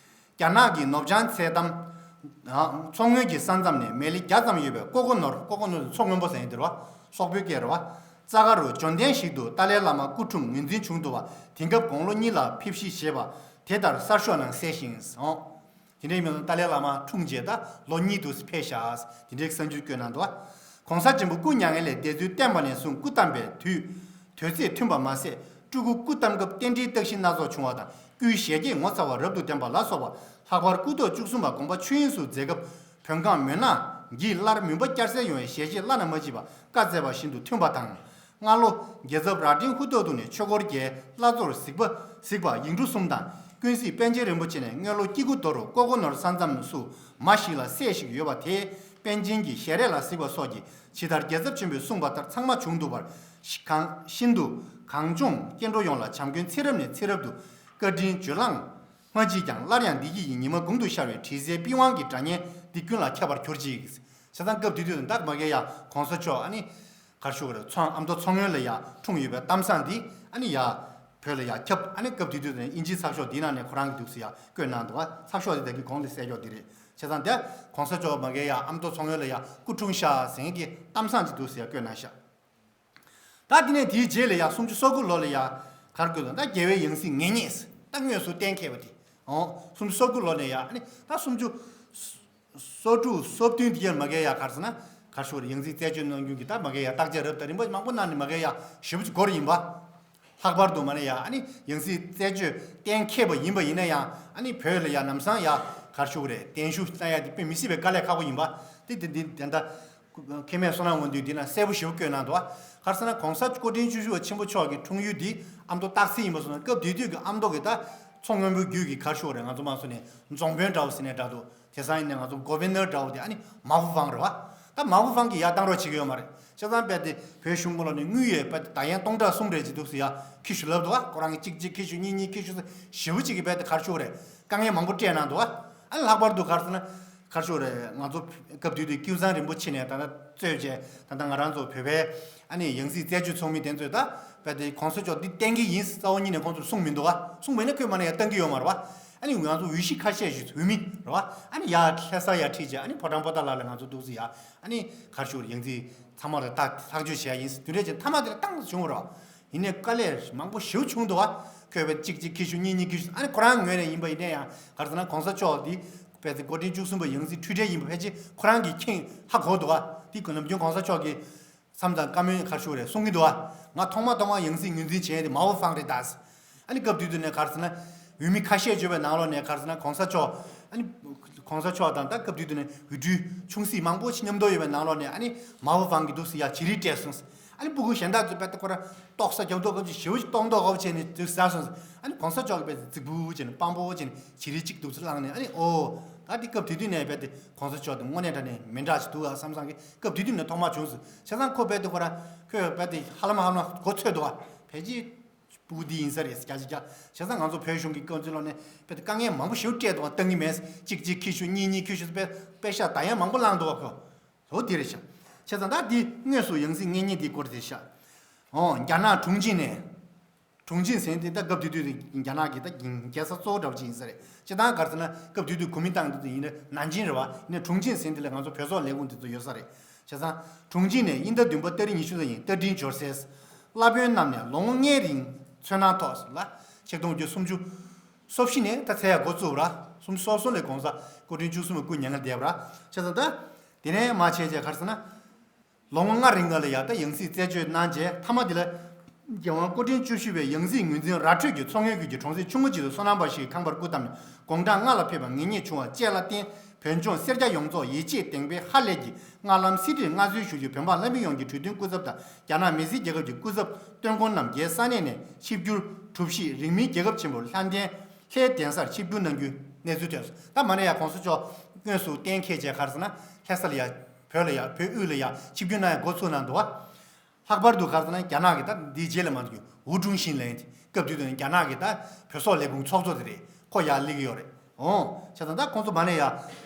རྒྱ་ནག་གི་ནོར་བྱང་ཚལ་གཏམ། ཨ། མཚོ་སྔོན་གྱི་ས་མཚམས་ནས་མལ་ལེ་བརྒྱ་ཙམ་ཡོད་པའི་ཀོ་ཀོ་ནོར། ཀོ་ཀོ་ནོར་མཚོ་སྔོན་པོ་ཟེར་ཡིན་དེ་རེད་བ། སོག་པོའི་སྐད་རེད་བ། རྩ་ཁ་རུ་འབྱོར་ལྡན་ཞིག་ཏུ་ཏཱ་ལའི་བླ་མ་སྐུ་འཁྲུངས་ངོས་འཛིན་བྱུང་འདུག་པ། དེང་སྐབས་དགུང་ལོ་གཉིས་ལ་ཕེབས་བཞུགས་བཞེས་པ་དེ་ལྟར་གསར་ཤོག་ནང་གསལ་ཞིང་། ཨོ། དེ་འདྲའི་མི་ལ་ཏཱ་ལའི་བླ་མ་འཁྲུངས་རྗེས་ད་ལོ་གཉིས་འདུག་སེ་ཕེབས་ཤག་དེ་འདྲའི་གསར་འགྱུར་བཀོད་གནང་འདུག་གོང་ས་ཆེན་པོ་སྐུ་མྱ་ངན་ལས་འདས་ཚུལ་བསྟན་པ་ནས་བཟུང་སྐུ་བལྟམས་པའི་དུས་དུས་ཚེས་མཐུན་པ་མ་ཟད། སྤྲུལ་སྐུ་སྐུ་བལྟམས་སྐབས་རྟེན་འབྲེལ་རྟགས་ཞིབ་སྣ་ཚོགས་བྱུང་བ་དང་། སྐུའི་ཞལ་གྱེས་ངོ་མཚར་བ་རབ་ཏུ་ལྡན་པ་ལ་སོགས་པ། ལྷག་པར་སྐུ་ཐོག་བཅུ་གསུམ་པ་དགོངས་པ་ཆོས་དབྱིངས་སུ་མཛད་སྐབས་བོད་འགས་མུན་ནག་གིས་སླར་མུན་པ་བསྐྱར་སེལ་ཡོང་བའི་ཞལ་བཞེས་བླ་ན་མ་མཆིས་པ་བཀའ་སྩལ་བ་བཞིན་དུ་མཐུན་པ་དང་། སྔ་ལོ་རྒྱལ་ཚབ་རྭ་སྒྲེང་ཧུ་ཏོ་ཏུ་ནས་ཆོས་འཁོར་རྒྱལ་བླ་མཚོར་གཟིགས་པ་གཟིགས་པ་ཡིག་འབྲུ་གསུམ་དང་། ཀུན་གཟིགས་པཎ་ཆེན་རིན་པོ་ཆེ་ནས་སྔོན་ལོ་སྐྱེ་དགུ་མདོ་རུ་ཀོ་ཀོ་ནོར་ས་མཚམས་སུ་མ་ཞིག་ལ་སྲས་ཤིག་ཡོད་པ་དེས་པཎ་ཆེན་གྱི་ཞལ་རས་ལ་གཟིགས་པ་སོགས་ཀྱིས་ཇི་ལྟར་རྒྱལ་ཚབ་ཆེན་པོས་གསུངས་པ་ལྟར་ཚང་མ་བྱུང་འདུག་པར་གང་ཤིན་ཏུ་གངས་ལྗོངས་སྐྱེ་འགྲོ་ཡོངས་ལ་བྱམས་མགོན་ཚེ་རབས་ནས་ཚེ་རབས་དུ་བཀའ་དྲིན་བརྗོད་ལྷང་མ་མཆིས་ཀྱང་སླར་ཡང་བདེ་སྐྱིད་ཀྱི་ཉི་མ་དགུང་དུ་ཤར་བའི་དྲི་ཟའི་པི་ཝང་གི་སྒྲ་སྙན་འདི་ཀུན་ལ་ཁྱབ་པར་གྱུར་ཅིག་བྱས་ཙང་སྐབས་དེ་དུས་ད་མ་གི་ཡ་གོང་ས་མཆོག་ཨ་ནི་ག་རེ་ཞུ་དགོས་རེད། མཚོ་ཨ་མདོ་མཚོ་སྔོན་ལ་ཡ་འཁྲུངས་ཡོད་པའི་གཏམ་བཟང་འདི་ཨ་ནི་ཡ་བོད་ལ་ཡ་ཁྱབ། ཨ་ནི་སྐབས་དེ་དུས་དེ་ནས་དབྱིན་ཇིའི་ཚགས་ཤོག་འདི་ནང་ནས་ཁོ་རང་གི་འདུག་སེ་ཡ་བཀོད་གནང་འདུག་བ། ཚགས་ཤོག་འདི་ད་གི་གོང་དེ་གསལ་ཤོག་འདི་རེད། བྱས་ཙང་དེ་གོང་ས་མཆོག་མ་གི་ཡ་ཨ་མདོ་མཚོ་སྔོན་ལ་ཡ་སྐུ་འཁྲུངས་ཤག་ཟེར་མཁན་གྱི་གཏམ་བཟང་ཅིག་འདུག་སེ་ཡ་བཀོད་གནང་ཤག་ད་དེ་ནས་དེའི་རྗེས་ལ་ཡ་སུམ་ཅུ་སོ་དགུ་ལོ་ལ་ཡ་ག་རེ་དགོས་དང་ད་རྒྱལ་བའི་ཡང་སྲིད་ངེས་རྙེད་ད་དངོས་སུ་གཏན་འཁེལ་བ་དེ། ཨོ་སུམ་ཅུ་སོ་དགུ་ལོ་ནས་ཡ་ཨ་ནི་ད་སུམ་ཅུ་སོ་དྲུག་སོ་བདུན་དེ་ཡར་མ་གི་ཡ་ག་རེ་ཟེར་ན་ག་རེ་ཞུ་དགོས་རེད། ཡང་སྲིད་རྩད་གཅོད་གནང་རྒྱུ་གི་ད་མ་གི་ཡ་བརྟག་དཔྱད་རབ་དང་རིམ་པ་མང་པོ་གནང་ནས་མ་གི་ཡ་ཞེ་པོ་ཅིག་འགོར་ཡིན་པ། ལྷག་པར་དུ་མ་ནི་ཡ་ཨ་ནི་ཡང་སྲིད་རྩད་གཅོད་གཏན་འཁེལ་བ་ཡིན་པ་ཡིན་ན་ཡང་ཨ་ནི་བོད་ལ་ཡ་ལམ་སང་ཡ་ག་རེ་ཞུ་དགོས་རེད། གདན་ཞུ་གནང་ཡ་དེ་དཔེ་མི་སྲིད་པའི་དཀའ་ལས་ཁག་པོ་ཡིན་པ་དེ་དེ་འདི་དེ་འདྲ། མཁན་མེད་བསོད་ནམས་དབང་འདུས་འདི་ན་གསལ་པོ་ཞེ་པོ་བཀོད་གནང་འདུག་བ། ག་རེ་ཟེར་ན་གོང་ས་སྐུ་ཕྲེང་བཅུ་བཞི་པ་ཆེན་པོ་མཆོག་གི་འཁྲུངས་ཡུལ་འདི་ཨ་མདོ་སྟག་རྩེ་ཡིན་པ་སོང་ན་སྐབས་དེ་དུས་ཀྱི་ཨ་མདོ་གི་ད་མཚོ་སྔོན་པོའི་རྒྱུད་ཀྱི་ག་རེ་ཞུ་དགོས་རེད། ང་ཚོ་མང་ཚོགས་ནས་རྫོང་དཔོན་འདྲ་བོ་ཟེར་ནས་འདྲ་འདུག་དེང་སང་ཡིན་ན་ང་ཚོ་གོ་བྷི་ནར་འདྲ་བོ་དེ་ཨ་ནི་མ་ཧྥུ་ཧྥང་རེད་བ། ད་མ་ཧྥུ་ཧྥང་གིས་ཡར་བཏང་རོགས་བྱེད་ཀྱི་ཡོད་མ་རེད། བྱས་ཙང་རྦད་དེ་བོད་གཞུང་གི་ལོག་ནས་དངུལ་ཡོད་རྦད་དེ་ད་ཡན་སྟོང་ཕྲག་གསུམ་རེ་ཅིག་འདུག་ཟེར་ཡ་ཁྱི་ཤུ་ལབ་འདུག་བ། ཁོ་རང་གིས་གཅིག་གཅིག་ཁྱི་ཤུ་གཉིས་གཉིས་ཁྱི་ཤུ་ཟེར་ཞེ་པོ་ཅིག་གིས་རྦད་དེ་ག་རེ་ཞུ་དགོས་རེད། དཀའ་ངལ་མང་པོ་སྤྲད་གནང་འདུག་བ། ཨ་ནི་ལྷག་པར་དུ་ག་རེ་ཟེར་ན་ག་རེ་ཞུ་དགོས་རེད། ང་ཚོ་སྐབས་དེ་དུས་ཀེའུ་ཚང་རིན་པོ་ཆེ་ནས་ད་ལྟ་གཙོས་བྱས་ད་ལྟ་ང་རང་ཚོ་བོད་པའི་ཨ་ནི་ཡང་སྲིད་རྩད་གཅོད་ཚོགས་མི་དེ་ཚོས་ད་རྦད་དེ་གོང་ས་མཆོག་འདི་བསྟེན་གྱི་ཡིན་རྩ་བ་ཉིད་ནས་ཁོང་ཚོར་གསུངས་མི་འདུག་བ། གསུངས་མེད་ན་ཁོས་མ་ནས་ཡ་བཏང་གི་ཡོད་མ་རེད་བ། ཨ་ནི་ང་ཚོ་འོས་གཞི་ཁ་ཤས་ཤིག་འོས་མི་རེད་བ། ཨ་ནི་ཡར་ལྷ་ས་ཡར་ཁྲིད་བྱས་ཨ་ནི་ཕོ་བྲང་པོ་ཏཱ་ལ་ལ་ང་ཚོ་འདུག་སེ་ཡ་ཨ་ནི་ག་རེ་ཞུ་དགོས་རེད། ཡང་སྲིད་ཚང་མ་ལ་ཐག་ཐག་གཅོད་བྱས་ཡིན། དེ་འདྲ་བྱས་མཐའ་མ་དེ་ལ་ཏང་བྱུང་བ་རེད། ཡིན་ནའི་དཀའ་ལས་མང་པོ་ཞེ་པོ་བྱུང་འདུག་བ། ཁོས་བས་གཅིག་གཅིག་ཁྱི་ཤུ་གཉིས་གཉིས་ཁྱི་ཤུ་ཨ་ནི་ཁོ་རང་ངོས་ནས་ཡིན་པ་ཡིན་ན་ཡང་ག་རེ་ཟེར་ན་གོང་ས་མཆོག་འདི་ཕལ་ཆེར་འགོ་འདྲེན་བཅུ་གསུམ་པ་ཡང་སྲིད་འཁྲུལ་བྲལ་ཡིན་པ་ཕལ་ཆེར་ཁོ་རང་གིས་མཁྱེན་ཧ་གོ་འདུག་བ། འདི་ནམ་རྒྱུན་གོང་ས་མཆོག་གིས་མཚམས་དང་བཀའ་མོལ་ག་རེ་ཞུ་རེད་གསུང་གི་འདུག་བ། ང་ཐོག་མ་ཐོག་མ་ཡང་སྲིད་ངོས་འཛིན་བྱས་ཏེ་མ་ཧྥུ་ཧྥང་རེད་ད། ཨ་ནི་སྐབས་དེ་དུས་ནས་ག་རེ་ཟེར་ན་འོས་མི་ཁ་ཤས་བརྗོད་པའི་ནང་ལོགས་ནས་ག་རེ་ཟེར་ན་གོང་ས་མཆོག་ཨ་ནི་གོང་ས་མཆོག་དང་ད་སྐབས་དེ་དུས་ནས་འོས་སྤྲུལ་ཆུང་སྲིད་མང་པོ་ཞིག་མཉམ་དུ་ཡོད་པའི་ནང་ལོགས་ནས་ཨ་ནི་མ་ཧྥུ་ཧྥང་གིས་འདུག་སེ་ཡ་བྱི་རིལ་སྤྲད་སོང་། ཨ་ནི་སྤུ་གུ་གཞན་དག་ཚོས་རྦད་དེ་ཁོ་རང་ཏོག་ས་རྒྱབ་ཏོག་སྐབས་ཅིག་ཞེ་པོ་ཅིག་གཏོང་ཏོག་སྐབས་བྱས་ནས་དུས་ཟ་སོང་། ཨ་ནི་གོང་ས་མཆོག་གིས་རྦད་དེ་རྫིག་པོ་བྱས་ནས་སྤང་པོ་བྱས་ནས་བྱི་རིལ་གཅིག་འདུག་སེ་བླངས་ནས་ཨ་ནི་ཨོ་ད་འདི་སྐབས་དེ་དུས་ནས་རྦད་དེ་གོང་ས་མཆོག་དེ་དངོས་གནས་དྲང་གནས་མི་འདྲ་ཞིག་འདུག་ཨ་བསམ་བསམ་གི་སྐབས་དེ་དུས་ནས་ཐོག་མ་བྱུང་སོང་། བྱས་ཙང་ཁོ་རྦད་དེ་ཁོ་རང་ཁོས་རྦད་དེ་ཧ་ལམ་ཧ་ལམ་མགོ་ཚོས་འདུག་ཨ། ཕལ་ཆེར། སྤུ་གུ་འདི་ཡིན་ས་རེད་ཟེར་རྒྱ་ཆེ་རྒྱ། བྱས་ཙང་ང་ཚོ་བོད་གཞུང་གི་སྐབས་དུས་ལོག་ནས་དཔེ་དཀའ་ངལ་མང་པོ་ཞེ་པོ་སྤྲད་འདུག་བ། བཏང་གི་མེད། གཅིག་གཅིག་ཁྱི་ཤུ་གཉིས་གཉིས་ཁྱི་ཤུ་དཔེ་དཔེ་ཤ་ད་ཡང་མང་པོ་བླངས་འདུག་བ་ཁོ། འོ་དེ་རེད་ཤག་བྱས་ཙང་ད་འདི་དངོས་སུ་ཡང་སྲིད་ངེས་རྙེད་འདི་སྐོར་དེ་ཤག་ཨོ་རྒྱ་ནག་ཁྲུང་ཆིང་ནས། ཁྲུང་ཆིང་ཟེར་མཁན་དེ་ད་སྐབས་དེ་དུས་དེ་རྒྱ་ནག་གི་ད་རྒྱལ་ས་གཙོ་བོ་འདྲ་བོ་ཅིག་ཡིན་ས་རེད། སྤྱིར་བཏང་ག་རེ་ཟེར་ན་སྐབས་དེ་དུས་གོ་མིན་ཏང་དེ་ཚོ་ཡིན་ན་ནན་ཅིང་རེད་བ། ཡིན་ན་ཁྲུང་ཆིང་ཟེར་མཁན་དེ་ལ་ང་ཚོ་བོད་སོག་ལས་ཁུངས་དེ་ཚོ་ཡོད་ས་རེད། བྱས་ཙང་། དྲུང་ཆེ་ནས་དབྱིན་ཟླ་བདུན་པ་ཏ་རིག་ཉི་ཤུ་རྩ་བཞི་ཉིན་རྟ་མགྲིན་འབྱོར་སའི་བླ་དཔོན་རྣམས་ནས་ལོ་ངོ་ལྔའི་རིང་མཚོན་ནང་ཐོག་ལ་ཆིག་སྟོང་དགུ་བརྒྱ་སུམ་ཅུ་སོ་བཞི་ནས་ད་ཚེ་ཡར་འགོ་བཙུགས་པ་ར། སུམ་ཅུ་སོ་གསུམ་ལ་གོང་ས་སྐུ་ཕྲེང་བཅུ་གསུམ་པ་སྐུ་མྱ་ངན་འདས་པ་ར། བྱས་ཙང་ད་དེ་ནས་མ་བྱས་རྗེས་ག་རེ་ཟེར་ན། ལོ་ངོ་ལྔ་རིང་ལ་ཡ་ད་ཡང་སྲིད་རྩད་གཅོད་གནང་རྗེས་མཐའ་མ་དེ་ལ། རྒྱལ་དབང་སྐུ་ཕྲེང་བཅུ་བཞི་པའི་ཡང་སྲིད་ངོས་འཛིན་ར་འཕྲོད་ཀྱིས་མཚོ་སྔོན་ཁུལ་གྱི་གྲོང་གསེབ་ཆུང་ངུ་ཅིག་ཏུ་སོ་ནམ་པ་ཞིག་ཁང་པར་སྐུ་བལྟམས་ནས་དགུང་གྲངས་ལྔ་ལ་ཕེབས་པ་ངེས་རྙེད་བྱུང་བ་བཅས་ལ་བརྟེན། བོད་ལྗོངས་སེར་སྐྱ་ཡོངས་རྫོགས་ཡིད་ཆེས་གདེང་འཕེལ་ཧ་ལས་ཀྱིས་སྔ་ལམ་སེ་འབྲས་མངའ་གསོལ་ཞུ་རྒྱུ་བོད་འབངས་བླ་མི་ཡོངས་ཀྱི་གྲོས་མཐུན་སྐུ་ཚབ་དང་རྒྱ་ནག་མི་སེར་རྒྱལ་ཁབ་ཀྱི་སྐུ་ཚབ་སྟོན་ཁོང་རྣམས་རྒྱའི་ས་གནས་ནས་ཆིབས་བསྒྱུར་གྲུ་བཞི་རིང་མིན་རྒྱལ་ཁབ་ཆེན་པོ་ལྷ་ལྡན་ལྷའི་གདན་སར་ཆིབས་བསྒྱུར་གནང་རྒྱུའི་གནས་ཚུལ་ཐོན་སོང་། ད་མ་ནས་ཡང་གོང་ས་མཆོག་དངོས་སུ་གཏན་འཁེལ་བྱས་ག་རེ་ཟེར་ན་ལྷ་ས་ལ་ཡ་བོད་ལ་ཡ་བོད་དབུས་ལ་ཡ་ཆིབས་བསྒྱུར་གནང་ཡ་འགོ་ཚུགས་གནང་འདུག་བ། ལྷག་པར་དུ་ག་རེ་ཟེར་ན་རྒྱ་ནག་གི་ད་འདིའི་རྗེས་ལ་མ་འདུག་ཝུ་ཀྲུང་ཞིན་ལན་དེ་སྐབས་དུས་དུ་རྒྱ་ནག་གི་ད་བོད་སོག་ལས་ཁུངས་ཚོགས་གཙོ་དེ་རེད། ཁོ་ཡར་སླེབས་ཀྱི་ཡོད་རེད། འོང་། བྱས་ཙང་ད་ཁོང་ཚོ་མ་ནས་ཡ་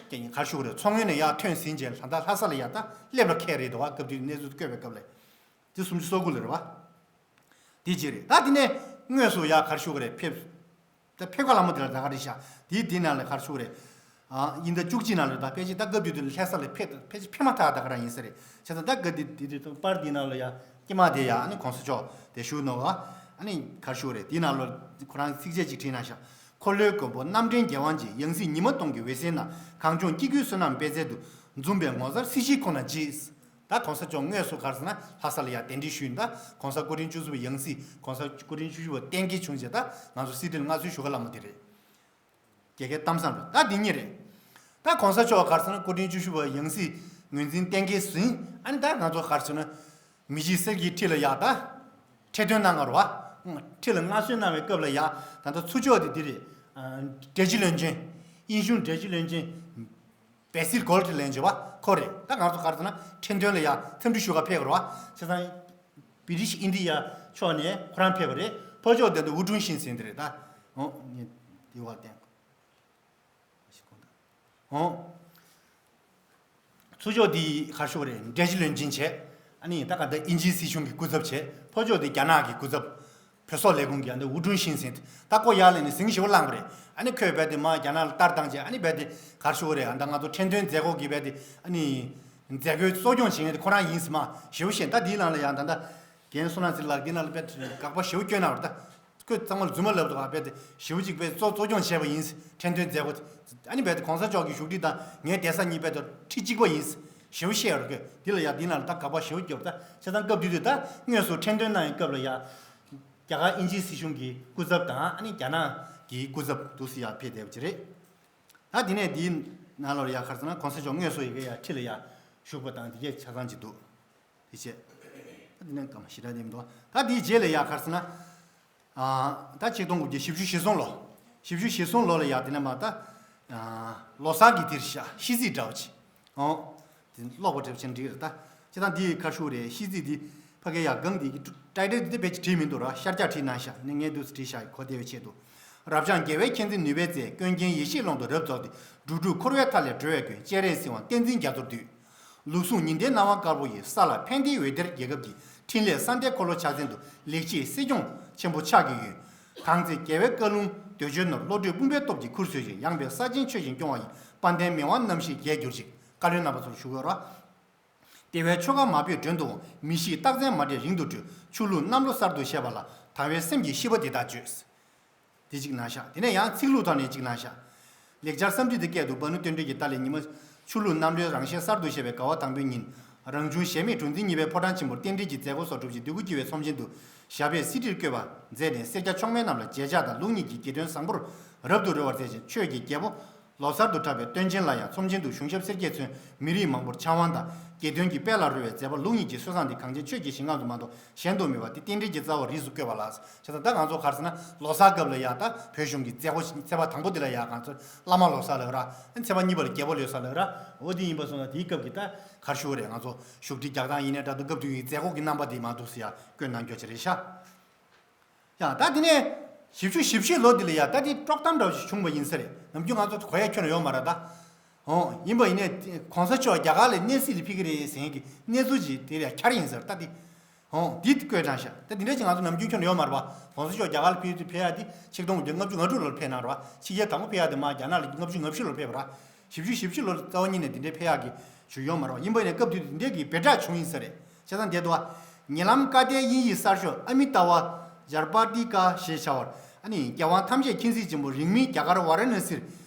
ཀྱ་ཉིན་གར་ཞུགས་རེད། མཚོ་སྔོན་ནས་ཡར་ཐོན་ཟིན་རྗེས་ལ་ད་ལྷ་ས་ལ་ཡ་ད་སླེབས་ལ་ཁད་རེད་འདུག་བ། སྐབས་དུས་གནས་ཚུལ་བཀོད་པའི་སྐབས་ལ། དེ་སུམ་ཅུ་སོ་དགུ་ལ་རེད་བ། དེ་རྗེས་རེད། ད་དེ་ནས་ དངོས་སུ་ཡ་ག་རེ་ཞུ་གི་རེད། ཕེབས། ད་ཕེབས་ཀ་ལ་མོ་དེ་ལ་ད་ག་རེ་ཤག་དེའི་དེའི་ནང་ལ་ག་རེ་ཞུ་གི་རེད། ཨ། དབྱིན་ཟླ་བཅུ་གཅིག་ནང་ལ་ད་ཕལ་ཆེར་ད་སྐབས་དེ་དུས་ལྷ་ས་ལ་ཕེབས་ཕལ་ཆེར་ཕེབས་མ་ཐག་ད་ག་རང་ཡིན་ས་རེད། བྱས་ཙང་ད་སྐབས་དེ་དེ་དུས་པར་དེའི་ནང་ལ་ཡ་ཀྱེ་མ་དེ་ཡ་ཨ་ནི་གོང་ས་མཆོག་དེ་བཞུགས་ནོ་ག་ཨ་ནི་ག་རེ་ཞུ་གི་རེད། དེའི་ནང་ལ་ཁོ་རང་ཚིགས་བཅད་ཅིག་བྲིས་གནང་ཤག་འཁོར་ལོའི་མགོན་པོ་རྣམ་འདྲེན་རྒྱལ་དབང་རྗེ། ཡང་སྲིད་ཉི་མ་སྟོང་གི་འོད་གསལ་ན། གངས་ལྗོངས་སྐྱེ་དགུའི་བསོད་ནམས་སྤེལ་ཚལ་དུ། འཛུམ་པའི་ངོ་མཚར་སྲིད་ཞིའི་ཁོང་ན་འཇིགས། ད་གོང་ས་མཆོག་དངོས་སུ་ག་རེ་ཟེར་ན་ལྷ་ས་ལ་ཡ་གདན་འདྲེན་ཞུས་ཡིན། ད་གོང་ས་སྐུ་ཕྲེང་བཅུ་གསུམ་པའི་ཡང་སྲིད་གོང་ས་སྐུ་ཕྲེང་བཅུ་བཞི་པ་གཏན་འཁེལ་བྱུང་རྗེས་ད་ང་ཚོ་གསེར་ཁྲིར་མངའ་གསོལ་ཞུ་ག་ལ་མོ་དེ་རེད། རྒྱལ་ཁའི་གཏམ་བཟང་རུ་ད་འདི་གཉིས་རེད། ད་གོང་ས་མཆོག་ག་རེ་ཟེར་ན་སྐུ་ཕྲེང་བཅུ་བཞི་པ་ཡང་སྲིད་ངོས་འཛིན་གཏན་འཁེལ་ཟིན། ཨ་ནི་ད་ང་ཚོ་ག་རེ་ཟེར་ན། མི་གཅིག་གསེར་གྱི་ཁྲི་ལ་ཡ་ད། ཁྲི་འདོན་གནང་གར་བ། ཁྲི་ལ་མངའ་གསོལ་གནང་བའི་སྐབས་ལ་ཡ་ད་ལྟ་ཚུར་ཕྱོགས་དེ་འདི་རེད། འབྲས་སྤྱི་བློན་ཆེན། དབྱིན་གཞུང་འབྲས་སྤྱི་བློན་ཆེན། བེ་སིལ་གོལ་ཏི་ལེན་བྱེད་པ་ཁོ་རེད། ད་ང་ཚོ་ག་རེ་ཟེར་ན་ཁྲི་འདོན་ལ་ཡ་འཚམས་འདྲི་ཞུ་ག་ཕེབས་རོགས། བྱས་ཙང་བི་རི་ཤི་ཨིན་ཌི་ཡ་ཕྱོགས་ནས་ཁོ་རང་ཕེབས་པ་རེད། ཕོ་ཕྱོགས་དེ་ཚོ་ཝུ་ཀྲུང་ཤིན་ཟེར་དེ་རེད་ད། འོ་ངས་དེ་བ་བསྟན། འོ། ཚུར་ཕྱོགས་དེ་ག་རེ་ཞུ་གི་རེད། འབྲས་སྤྱི་བློན་ཆེན་བྱས། ཨ་ནི་ད་ག་ད་དབྱིན་ཇིའི་སྲིད་གཞུང་གི་སྐུ་ཚབ་བྱས། ཕོ་ཕྱོགས་དེ་རྒྱ་ནག་གི་སྐུ་ཚབ། བོད་སོག་ལས་ཁུངས་ཀྱི་ཨ་ནི་ཝུ་ཀྲུང་ཤིན་ཟེར། ད་ཁོ་ཡར་སླེབས་ནས་ཟིང་ཞེ་པོ་བསླངས་པ་རེད། ཨ་ནི་ཁོས་རྦད་དེ་མར་རྒྱ་ནག་ལ་ལྟ་སྟངས་བྱས། ཨ་ནི་རྦད་དེ་ག་རེ་ཞུ་གི་རེད། ཨ་ད་ང་ཚོ་ཁྲི་འདོན་མཛད་སྒོ་གི་རྦད་དེ་ཨ་ནི་མཛད་སྒོའི་གཙོ་སྐྱོང་བྱེད་མཁན་དེ་ཁོ་རང་ཡིན་ཟེར་མར་ཞེ་པོ་བཤད། ད་འདིའི་ནང་ལ་ཡང་ད་ལྟ་རྒན་བསོད་ནམས་ཚེ་རིང་ལགས་འདིའི་ནང་ལ་རྦད་དེ་དགག་པ་ཞེ་པོ་བསྐྱོན་གནང་བ་རེད་ད། ཁོས་ཚང་མ་ལ་རྫུན་མ་ལབ་འདུག་ཨ་རྦད་དེ་ཞེ་པོ་ཅིག་རྦད་གཙོ་གཙོ་སྐྱོང་བྱས་པ་ཡིན། ཁྲི་འདོན་མཛད་སྒོ། ཨ་ནི་རྦད་དེ་གོང་ས་མཆོག་གི་བཞུགས་ཁྲི་དང་ངའི་གདན་ས་གཉིས་རྦད་དེ་ཁྲི་གཅིག་པ་ཡིན། ཞེ་པོ་བཤད་ཡོད་རེད། ཁོས་འདི་ལ་ཡ་འདི་ནང་ལ་ད་དགག་པ་ཞེ་པོ་བརྒྱབ། ད་བྱས་ཙང་སྐབས་དེ་དུས་ད་དངོས་སུ་ཁྲི་འདོན་གནང་བའི་སྐབས་ལ་ཡ། རྒྱ་གར་དབྱིན་ཇིའི་སྲིད་གཞུང་གི་སྐུ་ཚབ་དང་ཨ་ནི་རྒྱ་ནག་གི་སྐུ་ཚབ་འདུག་སེ་ཡ་ཕེབས་བསྡད་པ་ཅིག་རེད། ད་དེ་ནས་འདིའི་ནང་ལ་ཡ་ག་རེ་ཟེར་ན་གོང་ས་མཆོག་དངོས་སུ་ཡ་གི་ཡ་ཁྲི་ལ་ཡ་བཞུགས་པ་དང་དེ་གས་ཆ་ཚང་ཅིག་འདུག་དེ་བྱས། ད་འདི་ནས་སྐར་མ་ཞེ་དྲག་ནས་མི་འདུག་ད་དེའི་རྗེས་ལ་ཡ་ག་རེ་ཟེར་ན། ཨ། ད་ཆིག་སྟོང་དགུ་བརྒྱ་བཞི་བཅུ་ཞེ་གསུམ་ལོ། བཞི་བཅུ་ཞེ་གསུམ་ལོ་ལ་ཡ་དེ་ནས་མར་ད། ཨ། ལོ་གསར་གྱི་དེར་ཤ་ཤིས་ཚིག་འདྲ་བོ་ཅིག་ཨོ། དེ་ཀློག་པ་འདྲ་བོ་བྱས་ན་འགྲིག་གི་རེད་ད། ཅི་ད་འདི་ག་རེ་ཞུ་རེད། ཤིས་ཚིག་འདི་ཕ་གི་ཡ་སྒང་འདི་གི་ཊའི་ཊལ་འདི་དཔེ་ཅིག་བྲིས་མི་འདུག་ར། ཤར་རྒྱག་བྲིས་གནང་ཤག་ནི་ངས་འདུག་སེ་བྲིས་ཤག་གོ་བདེ་བའི་ཆེད་དུ། རབ་འབྱམས་རྒྱལ་བའི་མཁྱེན་བརྩེ་ནུས་པའི་རྩལ། ཀུན་མཁྱེན་ཡེ་ཤེས་ཀློང་དུ་རབ་རྫོགས་ཏེ། འགྲོ་དྲུག་འཁོར་བའི་མཐའ་ལས་སྒྲོལ་བའི་མགོན། སྤྱན་རས་གཟིགས་དབང་བསྟན་འཛིན་རྒྱ་མཚོར་འདུད། ལུགས་ཟུང་ཉི་ཟླའི་སྣང་བ་དཀར་པོ་ཡིས། ས་ལ་ཕན་བདེའི་འོད་སྡེར་རྒྱལ་ཁབ་ཀྱི། ཕྲིན་ལས་གསལ་ལྡན་འཁོར་ལོ་ཕྱག་མཚན་དུ། ལེགས་བྱས་སྲིད་སྐྱོང་ཆེན་པོ་ཕྱག་གི་ཡོན། གང་ཚེ་རྒྱལ་བའི་བཀའ་ལུང་འདོད་འཇོའི་ནོར། བློ་གྲོས་དཔུང་པའི་སྟོབས་ཀྱིས་ཁུར་བཟོད་ཅིང་། ཡངས་པའི་ས་ཆེན་ཆོས་བཞིན་སྐྱོང་བ་ཡི། དཔལ་ལྡན་མི་དབང་རྣམ་བཞིའི་རྒྱལ་གྱུར་ཅིག་བཀའ་བློན་རྣམ་པ་ཚོར་ཞུ་དགོས་ར། དེ་བས་ཆོ་ག་མ་བོས་མགྲོན་དུ་འོང་། མི་ཤིགས་རྟགས་མཚན་མ་འདྲེས་རིང་དུ་བགྲོད། ཆོས་ལུགས་གནམ་ལོ་གསར་དུ་བཞད་པ་ལ། དང་བའི་སེམས་ཀྱིས་ཤིས་པ་འདི་དག་བརྗོད། དེ་གཅིག་གནང་ཤག་དེ་ནས་ཡང་ཚིག་ལྷུག་ཐོག་ནས་གཅིག་གནང་ཤག་ལེགས་སྦྱར་བསམ་ཁྲིད་དེ་སྐད་དུ་བ་ནུ་བསྟན་སྒྲོན་གྱི་ཏཱ་ལའི་ཉི་མ། ཆོས་ལུགས་གནམ་ལོའི་རང་བཞིན་གསར་དུ་བཞད་པའི་དགའ་བ་དང་པོའི་ཉིན། རང་བྱུང་གཞལ་མེད་གྲུ་འཛིན་གཉིས་པའི་ཕོ་བྲང་ཆེན་པོར་རྟེན་འབྲེལ་གྱི་མཛད་སྒོ་སོགས་གྲུབ་ཅིང་། འདོད་དགུ་སྐྱེ་བའི་ཚོམས་ཆེན་དུ་ཞབས་པད་སྲིད་ཁྲིར་བཀོད་པ་མཛད་ནས། སེར་སྐྱ་མཆོག་དམན་རྣམས་ལ་མཇལ་ཕྱག་དང་། ལུགས་གཉིས་ཀྱི་དགེ་འདུན་བཟང་པོར་རབ་ཏུ་རོལ་བར་མཛད་ཅིང་། ཆོས་ཀྱི་རྒྱལ་པོ་ལོ་གསར་དུ་གྲགས་པའི་སྟོན་ཆེན་ལ་ཡང་ཚོམས་ཆེན་དུ་གཞུང་ཞབས་སེར་སྐྱས་མཚོན་མི་རིགས་མང་པོར་ཕྱག་དབང་དང་། དགེ་འདུན་གྱི་དཔལ་ལ་རོལ་བའི་མཛད་པ། ལུགས་གཉིས་ཀྱི་སྲོལ་བཟང་འདི་གངས་ཅན་ཆོས་ཀྱི་ཞིང་ཁམས་སུ་མ་གཏོགས་གཞན་དུ་མེད་པ་འདི་རྟེན་འབྲེལ་གྱི་རྩ་བར་རིས་སུ་བཀོད་པ་ལགས། བྱས་ཙང་ད་ང་ཚོ་ག་རེ་ཟེར་ན་ལོ་གསར་སྐབས་ལ་ཡ་ད་བོད་གཞུང་གི་མཛད་སྒོ་ཚེས་པ་དང་པོ་འདི་ལ་ཡ་ང་ཚོ་བླ་མ་ལོ་གསར་ལབ་ར། ཚེས་པ་གཉིས་པ་ལ་རྒྱལ་པོ་ལོ་གསར་ལབ་ར། འོ་འདི་ཡིན་པ་སོང་ཙང་དེའི་སྐབས་ཀྱི་ད་ག་རེ་ཞུ་དགོས་རེད། ང་ཚོ་བཞུགས་ཁྲི་རྒྱག་སྟངས་ཡིན་ནའི་འདྲ་འདུག་སྐབས་དེ་གི་མཛད་སྒོ་གི་རྣམ་པ་དེ་མ་འདུག་ཟེར་ཡ་བཀོད་གནང་རྒྱུ་ཅིག་རེད་ཤག་ཡ་ད་དེ་ནས་བཞི་བཅུ་ཞེ་བཞི་ལོ་འདི་ལ་ཡ་ད་དེ་དཀྲོག་གཏམ་འདྲ་བོ་ཞིག་བྱུང་བ་ཡིན་ས་རེད། ནམ་རྒྱུན་ང་ཚོ་གོ་ཡ་ཁྱོན་ནས་ཡོད་མ་རེད་ད། ཨོ། ཡིན་པ་ཡིན་ནའི་གོང་ས་མཆོག་རྒྱ་གར་ལ་གནས་གཟིགས་ལ་ཕེབས་ཀྱི་རེད་ཟེར་མཁན་གྱི་གནས་ཚུལ་ཅིག་དེ་ལ་འཁྱར་ཡིན་ཟེར་ད་དེ། ཨོ། འདི་བཀོད་དྲངས་ཤག་ད་དེ་འདྲ་ཅིག་ང་ཚོ་ནམ་རྒྱུན་ཁྱོན་ནས་ཡོད་མ་རེད་པ། གོང་ས་མཆོག་རྒྱ་གར་ལ་ཕེབས་དུས་ཕེབས་ཡ་དེ་ཆིག་སྟོང་དགུ་བརྒྱ་ལྔ་བཅུ་ང་དྲུག་ལོར་ཕེབས་གནང་རེད་པ། ཕྱི་རྒྱལ་དང་པོ་ཕེབས་ཡ་དེ་མར་རྒྱ་ནག་ལ་ལྔ་བཅུ་ང་བཞི་ལོར་ཕེབས་པ་ར། བཞི་བཅུ་ཞེ་བཞི་ལོར་རྩ་བ་ཉིད་ནས་དེ་འདྲའི་ཕེབས་ཡག་གི་ཞུ་ཡོད་མ་རེད་པ། ཡིན་པ་ཡིན་ནའི་སྐབས་དུས་དེ་འདྲའི་གི་བེ་སྒྲ་བྱུང་ཡིན་ས་རེད། བྱས་ཙང་འདས་དུ་བ། ཉེ་ལམ་བཀའ་བསྟན་དབྱིན་ཡིག་གསར་ཤོག་ཨ་མི་ཏཱ་བ་ཇར་པ་ཏི་ཀ་ཞེས་བྱ་བར། ཨ་ནི་རྒྱལ་དབང་ཐམས་ཅད་མཁྱེན་གཟིགས་ཆེན་པོ་རིང་མིན་རྒྱ་གར་ཝཱ་ར་ཎ་སིར་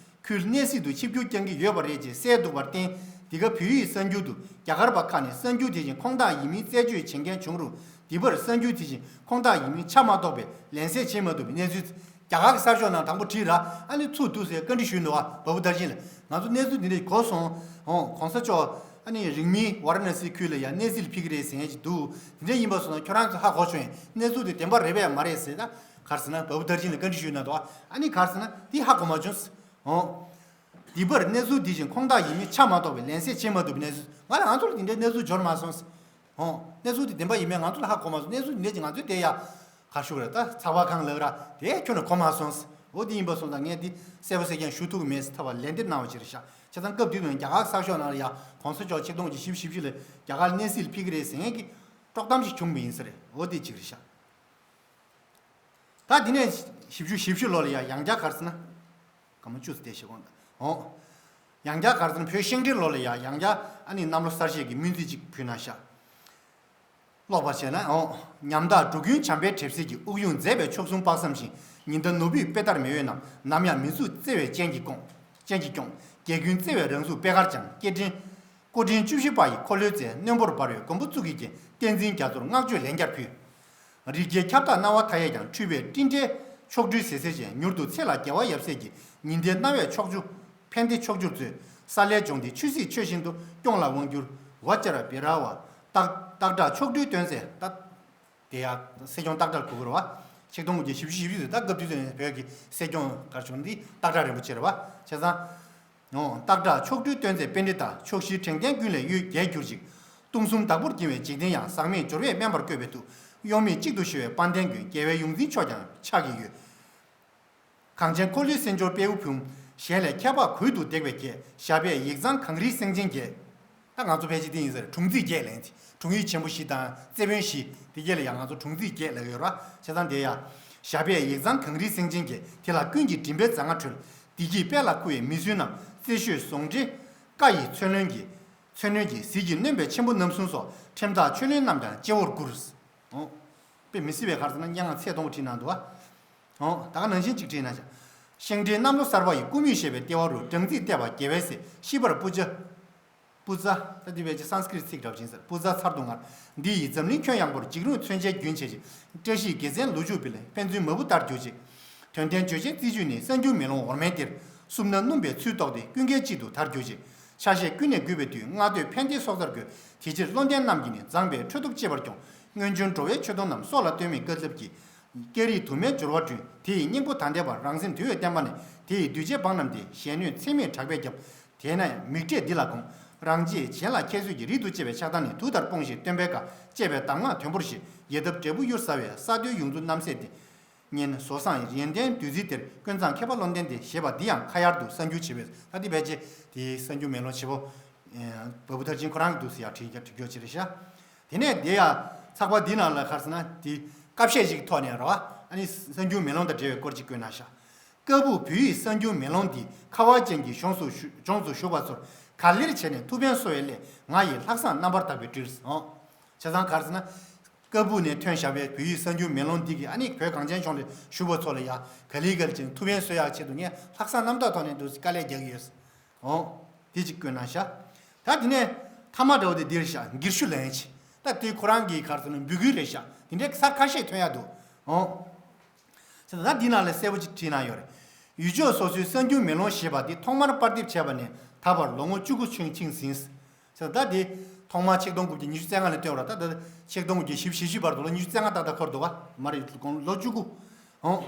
ཁུལ་གནས་གཟིགས་དུ་ཆིབས་བསྒྱུར་བསྐྱང་གི་ཡོད་པ་རེད་ཅེས་གསལ་འདུག་པར་བརྟེན། འདི་ག་བོད་ཡིག་གསར་འགྱུར་དུ་རྒྱ་གར་པ་ཁག་ནས་གསར་འགྱུར་དེ་བཞིན་ཁོང་རྟགས་ཡིན་མིན་རྩད་གཅོད་བྱེད་མཁན་བྱུང་རུང་། འདི་པར་གསར་འགྱུར་དེ་བཞིན་ཁོང་རྟགས་ཡིན་མིན་ཆ་མ་རྟོགས་པས་ལན་གསལ་བྱེད་མ་ཐུབ་པའི་གནས་ཚུལ། རྒྱ་གར་གྱི་གསར་ཤོག་ནང་དང་པོ་བྲིས་ར། ཨ་ནི་ཚུར་བསྡུས་ཟེར་བཀའ་འདྲི་ཞུས་འདུག་བ། བ་བུ་དར་ཞིང་ལ། ང་ཚོ་གནས་ཚུལ་འདི་འདྲ་གོ་སོང་། ཨོ། གོང་ས་མཆོག་ཨ་ནི་རིང་མིན་ཝཱ་ར་ཎ་སི་ཁུལ་ལ་ཡང་གནས་གཟིགས་ལ་ཕེབས་ཀྱི་རེད་ཟེར་མཁན་ཅིག་འདུག་དེ་འདྲ་ཡིན་པ་སོང་ན་ཁྱོད་རང་ཚོ་ཧ་གོ་བྱུང་ཡིན། གནས་ཚུལ་དེ་བདེན་པ་རེད་པས་མ་རེད་ཟེར། ད་ག་རེ་ཟེར་ན་བ་བུ་དར་ཞིང་ལ་བཀའ་འདྲི་ཞུས་ན་འདུག་ཨ་ནི་ག་རེ་ཟེར་ན་དེ་ཧ་གོ་མ་བྱུང་། ཨོ། འདི་པར་གནས་ཚུལ་འདི་བཞིན་ཁོང་རྟགས་ཡིན་མིན་ཆ་མ་རྟོགས་པའི་ལན་གསལ་བྱེད་མ་ཐུབ་པའི་གནས་ཚུལ། ང་ལ་ང་ཚོ་ལ་འདི་འདྲའི་གནས་ཚུལ་འབྱོར་མ་སོང་། ཨོ། གནས་ཚུལ་དེ་བདེན་པ་ཡིན་མིན་ང་ཚོ་ལ་ཧ་གོ་མ་སོང་། གནས་ཚུལ་འདི་འདྲ་ཅིག་ང་ཚོས་དེ་ཡ། ག་རེ་ཞུ་དགོས་རེད། ད་ཚགས་པར་ཁང་ལབ་ར་དེ་ཁྱོན་ནས་གོ་མ་སོང་། འོ་དེ་ཡིན་པ་སོང་ཙང་ངས་འདི་གསལ་པོ་གསལ་རྐྱང་ཞུ་ཐུབ་ཀྱི་མེད་ཟེར་ཐབས་ལན་འདེབས་གནང་བ་ཅིག་རེད་ཤག་བྱས་ཙང་སྐབས་དེ་དུས་རྒྱ་གར་གསར་ཤོག་ནང་ལ་ཡ་གོང་ས་མཆོག་ཆིག་སྟོང་དགུ་བརྒྱ་བཞི་བཅུ་ཞེ་བཞི་ལ་རྒྱ་གར་གནས་གཟིགས་ལ་ཕེབས་ཀྱི་རེད་ཟེར་མཁན་གྱི་དཀྲོག་གཏམ་ཞིག་བྱུང་བ་ཡིན་ས་རེད། འོ་དེ་གཅིག་རེད་ཤག་ད་འདི་ནས་བཞི་བཅུ་ཞེ་བཞི་ལོ་ལ་ཡ་ཡང་བསྐྱར་ག་རེ་ཟེར་ན། སྐར་མ་བཅུ་ཙམ་བསྡད་ཤིག་འོང་ད། འོང་། ཡང་བསྐྱར་ག་རེ་ཟེར་ན་བོད་ཤིང་འབྲས་ལོ་ལ་ཡ་ཡང་བསྐྱར་ཨ་ནི་གནམ་ལོ་གསར་བཞད་ཀྱི་སྨོན་ཚིག་ཅིག་ཕུལ་ན་ཤག་ཀློག་པར་བྱས་ན། འོང་། ཉམ་ཐག་འགྲོ་ཀུན་བྱམས་པའི་གྲིབ་བསིལ་གྱིས། དབུགས་དབྱུང་མཛད་པའི་མཆོག་གསུམ་དཔག་བསམ་ཤིང་། ཉི་ཟླ་ནོར་བུས་དཔེ་ལྟར་མི་འོས་རྣམས། ནམ་ཡང་མི་ཚུགས་བརྩེ་བའི་སྤྱན་གྱིས་སྐྱོང་། སྤྱན་གྱིས་སྐྱོང་། རྒྱལ་ཀུན་བརྩེ་བའི་རང་གཟུགས་པད་དཀར་འཆང་། སྐྱེ་ཕྲེང་། སྐུ་ཕྲེང་བཅུ་བཞི་པ་ཡི་འཁོར་ལོའི་རྩེ། རྣོན་པོར་འབར་བའི་མགོན་པོ་གཙུག་གི་རྒྱན། བསྟན་འཛིན་རྒྱ་མཚོར་བསྔགས་བརྗོད་ལན་བརྒྱར་ཕུལ། རི་རྒྱལ་ཁྱབ་བདག་སྣང་བ་མཐའ་ཡས་ཀྱང་། འཁྲུལ་པའི་སྤྲིན་བྲལ་མཆོག་སྤྲུལ་ཟེར་ཟེར་ཅན། མྱུར་དུ་ཚེ་ལ་རྒྱལ་བ་ཡབ་སྲས་ཀྱི། ཉི་ཟླའི་སྣང་བས་ཕྱོགས་བཅུ་ཕན་བདེ་ཕྱོགས་བཅུར་སྩོལ། ས་ལའི་ལྗོངས་འདི་ཆོས་སྲིད་ཆོས་བཞིན་དུ། སྐྱོང་ལ་དབང་བསྒྱུར་བ་ཅར་བི་ར་བ། སྟག་སྟག་བྲག་མཆོག་སྤྲུལ་སྟོན་མཛད་ད། དེ་ཡང་སྲིད་སྐྱོང་སྟག་བྲག་གོ་གི་རེད་བ། ཆིག་སྟོང་དགུ་བརྒྱ་བཞི་བཅུ་ཞེ་བཞི་ཙམ་ད་སྐབས་དུས་ཚོད་ནས་བོད་ཀྱི་སྲིད་སྐྱོང་གར་བྱུང་འདི་སྟག་བྲག་རིན་པོ་ཆེ་རེད་བ། བྱས་ཙང་། ཨོ། སྟག་བྲག་མཆོག་སྤྲུལ་སྟོན་མཛད་པཎྜི་ཏ། ཕྱོགས་བཞིའི་དྲེགས་ལྡན་ཀུན་ལས་གཡོལ་རྒྱལ་གྱུར་ཅིག་སྟོང་གསུམ་བདག་པོར་བགྱི་བའི་འཇིག་རྟེན་ཡང་། ཟག་མེད་འབྱོར་པས་དམན་པར་བཀོད་པའི་མཐུ། གཡོ་མེད་གཅིག་ཏུ་གཞོལ་བའི་དཔལ་ལྡན་མགོན། རྒྱལ་བའི་ཡོངས་འཛིན་མཆོག་ཀྱང་ཕྱག་གི་ཡོད། གངས་ཅན་འཁོར་ལོའི་སྲིད་འབྱོར་དཔལ་བུ་ཕུན། གཞན་ལས་ཁྱད་འཕགས་གུལ་དུ་འདེགས་པའི་རྒྱལ། ཞབས་པད་ཡིག་ཚང་གངས་རིའི་སེང་ཆེན་རྒྱལ། ད་ང་ཚོ་ཕལ་ཆེར་དེ་ཡིན་ཟེར། དྲུང་རྩིས་རྒྱལ་ལེན་ཅིག་དྲུང་ཡིག་ཆེན་པོ་བཞི་དང་རྩེ་དཔོན་བཞི་དེ་རྒྱལ་ལ་ཡང་ང་ཚོ་དྲུང་རྩིས་རྒྱལ་ལབ་ཡོད་ར། བྱས་ཙང་དེ་ཡང་། ཞབས་པད་ཡིག་ཚང་གངས་རིའི་སེང་ཆེན་རྒྱལ། དེ་ལ་ཀུན་གྱིས་མགྲིན་པའི་རྫ་རྔ་ཁྲོལ། བདེ་སྐྱིད་དཔལ་ལ་འཁུ་བའི་མི་བསྲུན་རྣམས། རྩེ་ཤོད་ཟོང་འདྲེ་ཀ་ཡི་མཚོན་རློན་གྱིས། མཚོན་རློན་གྱིས་ཟིལ་གྱིས་གནོན་པའི་ཆེན་པོ་རྣམ་གསུམ་སོགས། ཁྲིམས་ཐག་ཆོད་ལོན་རྣམས་ཀྱང་གཅེར་བུར་བཀུར། ཨོ། དཔེ་མི་སྲིད་པའི་གར་ཟེར་ན་སྙན་ངག་ཚད་སྟོང་པོ་བྲིས་གནང་འདུག་བ། ཨོ། ད་ག་ནང་བཞིན་གཅིག་བྲིས་གནང་བྱ། ཤིང་འབྲས་གནམ་ལོ་གསར་པ་ཡི། སྐུ་མུས་བཞད་པའི་ལྟེ་བ་རུ། སྦྲང་རྩིས་བལྟས་པ་རྒྱལ་བའི་སྲས། ཤིས་པར་པུ་ཛ། པུ་ཛ། ད་འདི་བས་ཀྱི་སཾ་སྐྲྀ་ཏ་ཚིག་འདྲ་བ་ཅིག་ཡིན་ཟེར། པུ་ཛ་ཚར་དུ་དངར། འདི་ཡིས་འཛམ་གླིང་ཁྱོན་ཡངས་པོར། འཇིགས་རུང་མཚོན་ཆའི་རྒྱུན་བྱེད་ཅིང་། བཀྲ་ཤིས་དགེ་མཚན་ལོ་ཕྱུགས་འབུལ། ཕན་ཚུན་མ་བུ་ལྟར་གྱུར་ཅིག་དོན་ལྡན་བརྗོད་བྱའི་རྩི་བཅུད་ནི། གསང་རྒྱུད་མེ་ལོང་འོ་མའི་གཏེར། བསྲུབས་ན་སྣུམ་པའི་ཚུལ་རྟོགས་ཏེ། ཀུན་དགའི་དཔྱིད་དུ་དར་གྱུར་ཅིག་ཆ་ཤས་ཀུན་ནས་བགོས་པའི་དུས། ལྔ་བསྟོད་ཕན་བདེའི་སྲོག་རྩར་དགོས། དེ་ཕྱིར་བློ་ལྡན་རྣམས་ཀྱིས་ནི། མཛངས་པའི་ཁྲོད་དུ་གཅེས་པར་སྐྱོང་། སྔོན་བྱོན་འགྲོ་བའི་མཆོད་སྡོང་རྣམས། སྲོག་ལ་བཏོན་མིན་བཀའ་སློབ་ཀྱིས། ཀེང་རུས་དུ་མའི་སྦྱོར་བ་བསྐྲུན། དེ་ཡི་སྙིང་པོ་ད་ལྟའི་བར། རང་སེམས་དུལ་བའི་བསྟན་པ་ནི། དེ་ཡི་གདུལ་བྱའི་འབངས་རྣམས་ཏེ། གཞན་གནོད་འཚེ་མེད་གྲགས་པས་ཁྱབ། དེས་ན་ཡང་མིག་འབྲས་འདི་ལ་དགོངས། རང་རྗེས་གཞན་ལ་ཁྱད་གསོད་ཀྱི། རིགས་དུ་གཅེས་པའི་ཆགས་སྡང་ནི། དུག་ལྟར་སྤོངས་ཤིག་སྟོན་པའི་བཀའ། གཅེས་པའི་གདམས་ངག་དོན་པོར་བཞེས། ཡལ་འདབ་འབྲས་བུ་གཡུར་ཟ་བའི། ས་རྡོའི་ཡོངས་རྫོགས་རྣམ་སྲས་ཏེ། སྙན་ཟོར་བཟང་ཡོན་ཏན་བདུད་རྩིའི་གཏེར། ཀུན་བཟང་མཁས་པ་བློ་ལྡན་ཏེ། ཞེས་པ་འདི་ཡང་ཁ་ཡར་དུ་གསང་རྒྱུ་བྱེད་པས། ད་འདི་ཕལ་ཆེར་དེའི་གསང་རྒྱུད་མེ་ལོང་བྱེད་པོ། བ་བུ་མཐར་ཕྱིན་ཁོ་རང་གི་འདུག་སེ་ཡར་བྲིས་བྲིས་རྒྱུ་ཅི་རེད་ཤག་དེ་ནས་དེ་ཡང་ཚགས་པར་འདི་ནང་ལ་ག་རེ་ཟེར་ན་དེ་ཀ་བཤད་ཅིག་ཐོག་ནས་རེད་བ། ཨ་ནི་གསང་རྒྱུད་མེ་ལོང་དང་འབྲེལ་བའི་སྐོར་ཅིག་བཀོད་གནང་ཤག་ཀ་སྦུག་བོད་ཡིག་གསང་རྒྱུད་མེ་ལོང་འདི། ཁ་བ་ཅན་གྱི་གཞོང་སུ་བཞུ་ལྗོངས་སུ་བཞུགས་པ་ཚོར། ག་ལེར་བྱས་ནས་ཐུགས་ཕན་གསོ་བའི་སླད། ང་ཡིས་ལྷག་བསམ་རྣམ་པར་དག་པའི་སྤྲུལ། ཨོ། བྱས་ཙང་ག་རེ་ཟེར་ན། ཀ་སྦུག་ནས་ཐོན་བཞག་པའི་བོད་ཡིག་གསང་རྒྱུད་མེ་ལོང་འདི་གིས་ཨ་ནི་བོད་གངས་ཅན་ལྗོངས་ལ་བཞུགས་པ་ཚོ་ལ་ཡང་ག་ལེ་ག་ལེ་བྱས་ནས་ཐུགས་ཕན་གསོ་ཡག་ཆེད་དུ་ངས་ལྷག་བསམ་རྣམ་དག་ཐོག་ནས་འདུག་སེ་དཀའ་ལས་རྒྱག་གི་ཡོད། ཨོ། འདི་གཅིག་བཀོད་གནང་ཤག་ད་དེ་ནས་མཐའ་མ་འདྲ་བོ་དེ་འདིར་བཞག་འགེར་ཞུ་ལན་ཆེ། ད་དེ་ཁོ་རང་གི་ག་རེ་ཟེར་ན་འབོད་སྐུལ་རེད་ཤག་དེ་འདྲའི་གསར་ཁ་ཤས་ཐོན་ཡག་འདུག་ཨོ། ཟེར་ད་འདི་ནང་ལ་གསལ་པོ་ཅིག་བྲིས་གནང་ཡོད་རེད། ཡུལ་ཕྱོགས་སོ་སོའི་གསང་རྒྱུད་མེ་ལོང་ཞེས་པ་འདི་ཐོག་མར་པར་འདེབས་བྱས་པ་ནས་ད་བར་ལོ་ངོ་བཅུ་དགུ་ཕྱིན་ཕྱིན་ཟིན། ཟེར་ད་འདི་ཐོག་མར་ཆིག་སྟོང་དགུ་བརྒྱ་ཉི་ཤུ་རྩ་ལྔ་ལ་བཏོན་རོགས། ད་ད་ཆིག་སྟོང་དགུ་བརྒྱ་བཞི་བཅུ་ཞེ་བཞི་བར་དུ་ལོ་ཉི་ཤུ་རྩ་ལྔ་ཏག་ཏག་འཁོར་འདུག་བ། མ་རེད་དགོངས་ལོ་བཅུ་དགུ། ཨོ།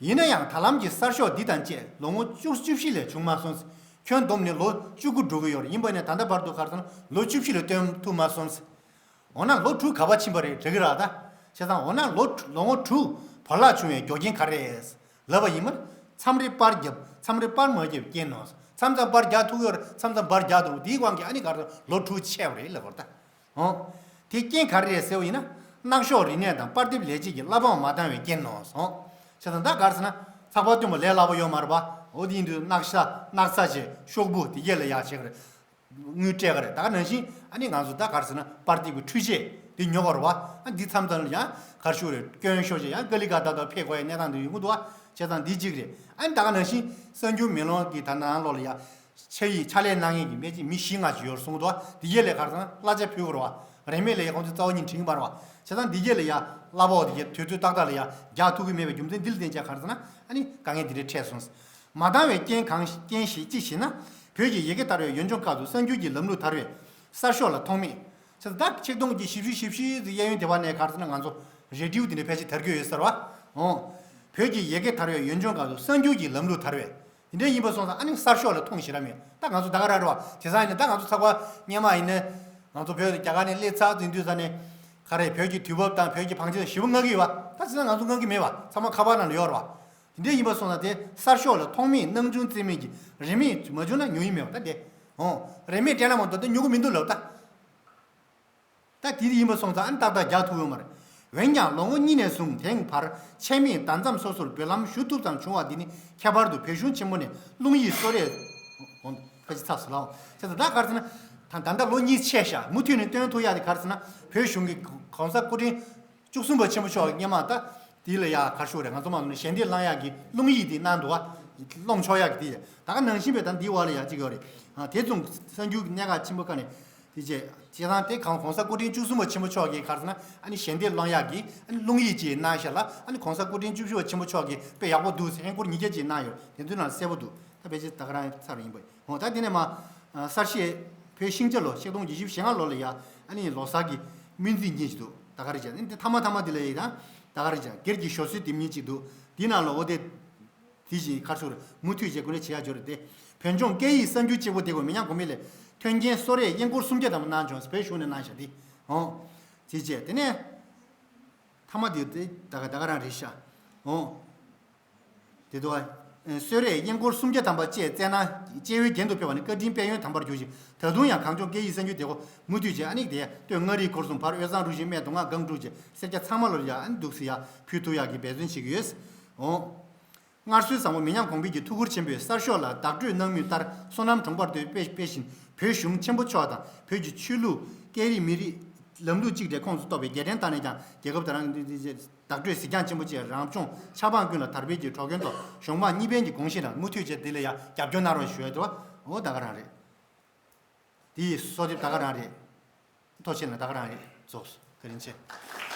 ཡིན་ན་ཡང་ད་ལམ་གྱི་གསར་ཤོག་འདི་དང་བཅས་ལོ་ངོ་བཅུ་བཅུ་བཞི་ལས་བྱུང་མ་སོང་། ཁྱོན་བསྡོམས་ནས་ལོ་བཅུ་དགུ་འགྲོ་གི་ཡོད་རེད། ཡིན་པ་ནས་ད་ལྟ་བར་དུ་ག་རེ་ཟེར་ན་ལོ་བཅུ་བཞི་ལས་བཏོན་ཐུབ་མ་སོང་། འོ་ན་ལོ་དྲུག་ག་པར་ཕྱིན་པ་རེད་དྲན་གི་ར་ད། བྱས་ཙང་འོ་ན་ལོ་ལོ་ངོ་དྲུག་བར་ལྷག་བྱུང་བའི་རྒྱུ་རྐྱེན་ག་རེ་རེད། ལབ་པ་ཡིན་མ། མཚམས་རེ་པར་བརྒྱབ་མཚམས་རེ་པར་མ་བརྒྱབ་རྐྱེན་ནོ། མཚམས་མཚམས་པར་རྒྱག་ཐུབ་ཡོད་རེད། མཚམས་མཚམས་པར་རྒྱག་ཐུབ་དེའི་དབང་གིས་ཨ་ནི་ག་རེ་ལོ་དྲུག་ཆད་པ་རེད་ལབ་པ་རེད་ད། འོ། དེ་རྐྱེན་ག་རེ་རེད་ཟེར་བ་ཡིན་ན། སྣག་ཤོག་རིག་གནས་དང་པར་དེབ་ལས་བྱེད་ཀྱི་བླ་འབངས་མ་འདང་བའི་རྐྱེན་ནོ། འོ། བྱས་ཙང་ད་ག་རེ་ཟེར་ན། ཚགས་པར་བཏོན་པ་ལས་སླ་པོ་ཡོད་མ་རེད་པ། འོ་དེ་ཡིན་དུས་སྣག་ཤ་སྣག་ཚ་བྱས་ཤོག་བུ་དེ་གས་ལ་ཡག་བྱེད་གི་རེད། དངུལ་སྤྲད་གི་རེད། ད་ག་ནང་བཞིན་ཨ་ནི་ང་ཚོ་ད་ག་རེ་ཟེར་ན་པར་དེབ་ཀྱི་འཕྲུལ་ཆས་དེ་ཉོ་དགོས་རེད་བ། ཨ་འདི་མཚམས་མཚམས་ལ་ཡང་གར་ཞུ་རེད། སྐྱོན་ཤོར་བྱས་ཡང་ཀ་ལི་ཀ་ད་ད་ཕེབས་དགོས་ཡ་གནས་སྟངས་དེ་ཡོང་གི་འདུག་བ། བྱས་ཙང་འདི་གཅིག་རེད། ཨ་ནི་ད་ག་ནང་བཞིན་གསར་འགྱུར་མེ་ལོང་གི་ད་ནང་ལོགས་ལ་ཡ་ཕྱག་ཡིག་ཕྱག་ལས་གནང་མཁན་གྱི་མི་གཅིག་མི་བཞི་ལྔ་ཅིག་ཡོད་རེད་གསུངས་འདུག་བ། དེ་གས་ལས་ག་རེ་ཟེར་ན་གླ་ཆ་ཕུལ་དགོས་རེད་བ། རིན་མེད་ལ་ཡ་ཁོང་ཚོས་རྩ་བ་ཉིད་དྲན་གྱི་མ་རེད་བ། བྱས་ཙང་འདི་གས་ལ་ཡ་གླ་ཕོགས་དེ་གས་དུས་ཚོད་ཏག་ཏག་ལ་ཡ་རྒྱག་ཐུབ་ཀྱི་མེད་པའི་རྒྱུ་མཚན་འདི་ལ་བརྟེན་བྱས་ག་རེ་ཟེར་ན་ཨ་ནི་དཀའ་ངལ་འདི་འདྲ་འཕྲད་སོང་། མ་འདང་བའི་རྐྱེན་གང་རྐྱེན་ཞིག་ཅི་ཞེ་ན། བོད་ཀྱི་ཡ་གི་དར་བའི་ཡུལ་ལྗོངས་ཁག་ཏུ་གསར་འགྱུར་གྱི་ལམ་ལུགས་དར་བའི་གསར་ཤོག་ལ་མཐོང་མེད། ཚེ་ད་ཆིག་སྟོང་དགུ་བརྒྱ་བཞི་བཅུ་ཞེ་བཞི་གཡས་གཡོན་དེ་བ་ནས་ག་རེ་ཟེར་ན་ང་ཚོ་རེ་ཌིའོ་དེ་འདྲ་ཕལ་ཆེར་དར་གྱི་ཡོད་ཟེར་བ། འོང་། བོད་ཀྱི་ཡ་གི་དར་བའི་ཡུལ་ལྗོངས་ཁག་ཏུ་གསར་འགྱུར་གྱི་ལམ་ལུགས་དར་བའི། དེ་འདྲ་ཡིན་པ་སོང་ཙང་ཨ་ནི་གསར་ཤོག་ལ་མཐོང་ཞེ་དྲག་མེད། ད་ང་ཚོ་ད་ག་རང་རེད་བ། དེང་སང་ཡིན་ན་ད་ང་ཚོ་ཚགས་པར་སྔོན་མ་ཡིན་ན། ང་ཚོ་བོད་དུ་རྒྱ་གར་ནས་སླེབས་ཚར་ཟིན་དུས་ཙ་ནས། ག་རེ་བོད་ཀྱི་དུས་བབ་དང་བོད་ཀྱི་བང་ཆེན་ཞེ་པོ་མངགས་ཀྱི་ཡོད་བ། ད་དེང་སང་ང་ཚོ་མངགས་ཀྱི་མེད་བ། ཚང་མ་ཁ་པར་ནང་ལ་ཡོད་རེད་བ། དེ་འདྲ་ཡིན་པ་སོང་ཙང་དེ་གསར་ཤོག་ལ་མཐོང་མེད་སྣང་ཆུང་བརྩི་མེད་ཀྱི་རིན་མེད་མ་བྱུང་ན་ཉོ་ཡི་མེད་བ་ད་དེ། འོང་། རིན་མེད་སྤྲད་ན་མ་གཏོགས་དེ་ཉོ་གི་མི་འདུག་ལབ་ད། ད་དེ་ཡིན་པ་སོང་ཙང་ཨ་ནི་ཏག་ཏག་རྒྱག་ཐུབ་ཡོད་མ་རེད། འོན་ཀྱང་ལོ་ངོ་གཉིས་ནས་བཟུང་དེང་བར་ཆད་མེད་ཟླ་མཚམས་སོ་སོར་འབུལ་ལམ་ཞུ་ཐུབ་ཙམ་བྱུང་བ་འདི་ནི་ཁྱད་པར་དུ་བོད་གཞུང་ཆེན་མོ་ནས་རླུང་ཡིག་གསོལ་རས་གོང་ཁ་ཅིག་ཚབ་སུ་ལའོ་ཅེས་ད་གར་ཟེར་ན་ད་ད་ལྟ་ལོ་གཉིས་ཆད་ཤག་མུ་མཐུད་ནས་སྟོན་ཐུབ་ཡག་དེ་གར་ཟེར་ན་བོད་གཞུང་གི་གོང་ས་སྐུ་ཕྲེང་བཅུ་གསུམ་པ་ཆེན་པོ་མཆོག་གི་སྔོན་མ་ད་དེ་ལ་ཡག་གར་ཞུ་རེད། ང་ཚོ་མ་ནས་ཞལ་འདེབས་བླང་ཡག་གི་རླུང་ཡིག་དེ་གནང་འདུག་བ། སློང་ཆོག་ཡག་གི་དེ་ད་ག་ནང་བཞིན་པའི་ད་འདི་བ་ལ་ཡག་ཅིག་ཡོད་རེད། དེ་མཚུངས་གསར་འགྱུར་གནད་འགག་ཆེན་པོ་ཁ་ནས། དེ་རྗེས་བྱས་ཙང་དེ་གང་གོང་ས་སྐུ་ཕྲེང་བཅུ་གསུམ་པ་ཆེན་པོ་མཆོག་གིས་ག་རེ་ཟེར་ན་ཨ་ནི་ཞལ་འདེབས་སློང་ཡག་གི་ཨ་ནི་རླུང་ཡིག་ཅིག་གནང་ཤག་ལ་ཨ་ནི་གོང་ས་སྐུ་ཕྲེང་བཅུ་བཞི་པ་ཆེན་པོ་མཆོག་གིས་དཔེ་ཡག་པོ་འདུག་ཟེར་ཧན་སྐོར་ཉིས་བརྒྱ་ཅིག་གནང་ཡོད། དེ་ཚོའི་ནང་གསལ་པོ་འདུག་ད་ཕལ་ཆེར་ད་ག་རང་ཚར་བ་ཡིན་པ་ཡིན། འོ་ད་དེ་ནས་མ་གསར་བཤད་བོད་ཤིང་བྱ་ལོ་ཆིག་སྟོང་བརྒྱད་བརྒྱ་བཞི་བཅུ་ཞེ་ལྔ་ལོ་ལ་ཡ་ཨ་ནི་ལོ་གསར་གྱི་སྨོན་ཚིག་གཉིས་ཅིག་འདུག་ད་ག་རེ་བྱས་ཨ་ནི་དེ་ཐ་མ་ཐ་མ་དེ་ལ་ཡ་ད་ད་ག་རེ་བྱས་སྒེར་གྱི་ཞོ་སོའི་ལྡེབས་གཉིས་ཅིག་འདུག་དེའི་ནང་ལ་འོ་དེ། དེ་བཞིན་གར་སོང་རེད། མུ་མཐུད་བྱས་ཀུན་ནས་བྱེད་ཡག་འབྱོར་རེད་དེ། བོད་ལྗོངས་སྐད་ཡིག་གསར་འགྱུར་གཅིག་པོ་དེ་གོ་མི་ཉག་གོང་མ་ལས། མཐུན་རྐྱེན་གསོལ་རས་ཡན་སྐོར་སུམ་བརྒྱ་ཐམ་པ་གནང་བྱུང་བོད་གཞུང་ནས་གནང་བཞག་དེ། འོང་། དེ་རྗེས་དེ་ནས། ཐ་མ་དེ་དེ་ད་ག་ད་ག་རང་རེད་ཤག་འོང་། དེ་དུ་བ། གསོལ་རས་ཡན་སྐོར་སུམ་བརྒྱ་ཐམ་པ་བཅས་བསྩལ་གནང་སྐྱེས་བུའི་རྒྱན་དུ་ཕེབས་པ་ནི་བཀའ་དྲིན་དཔལ་ཡོན་དམ་པར་གྱུར་ཅིག་ད་དུང་ཡང་གངས་ལྗོངས་སྐད་ཡིག་གསར་འགྱུར་དེ་གོ་མུ་མཐུད་བྱས་ཨ་ནི་དེ་སྟོད་མངའ་རིས་སྐོར་གསུམ་བར་དབུས་གཙང་རུ་བཞི་སྨད་མདོ་སྔགས་སྒང་དྲུག་བཅས་སེར་སྐྱ་ཚང་མ་ལོར་ཡ་ཨ་ནི་འདུག་སེ་ཡ་ཕུལ་ཐུབ་ཡག་གི་འབད་བརྩོན་བྱེད་ཀྱི་ཡོད། འོང་། སྔར་སྲོལ་བཟང་པོ་མི་ཉག་གོང་འཕེལ་གྱི་ཐུགས་ཁུར་ཆེན་པོས་གསར་ཤོག་ལ་བདག་སྤྲོད་གནང་མུས་ལྟར་སོ་ནམ་གྲོང་པར་དུ་དཔེ་དཔེ་བཞིན་བོད་གཞུང་ཆེན་པོ་མཆོག་དང་བོད་ཀྱི་ཆོས་ལུགས་སྐད་རིགས་མི་རིགས་ལམ་ལུགས་གཅིག་སྒྲིལ་ཁོངས་སུ་གཏོགས་པའི་རྒྱལ་ཕྲན་དག་ནས་ཀྱང་རྒྱལ་ཁབ་དང་རང་བདག་སྤྲོད་གཟིགས་རྒྱང་ཆེན་པོ་བཅས་རང་སྐྱོང་ཆབ་འབངས་ཀུན་ལ་དར་སྤེལ་གྱི་འགྲོ་མགོན་ཐོག་གཞུང་མང་གཉིས་ཕན་གྱི་དགོངས་བཞེད་དང་མུ་མཐུད་བྱས་དེ་ལ་ཡང་རྒྱབ་སྐྱོར་གནང་རོགས་ཞུ་ཡ་དེ་བ་འོ་ད་ག་རང་རེད། དེ་ཡི་གསོལ་འདེབས་ད་ག་རང་རེད། ཐུགས་རྗེ་ཆེ་ན་ད་ག་རང་རེད། རྫོགས་སོ། བཀའ་དྲིན་ཆེ།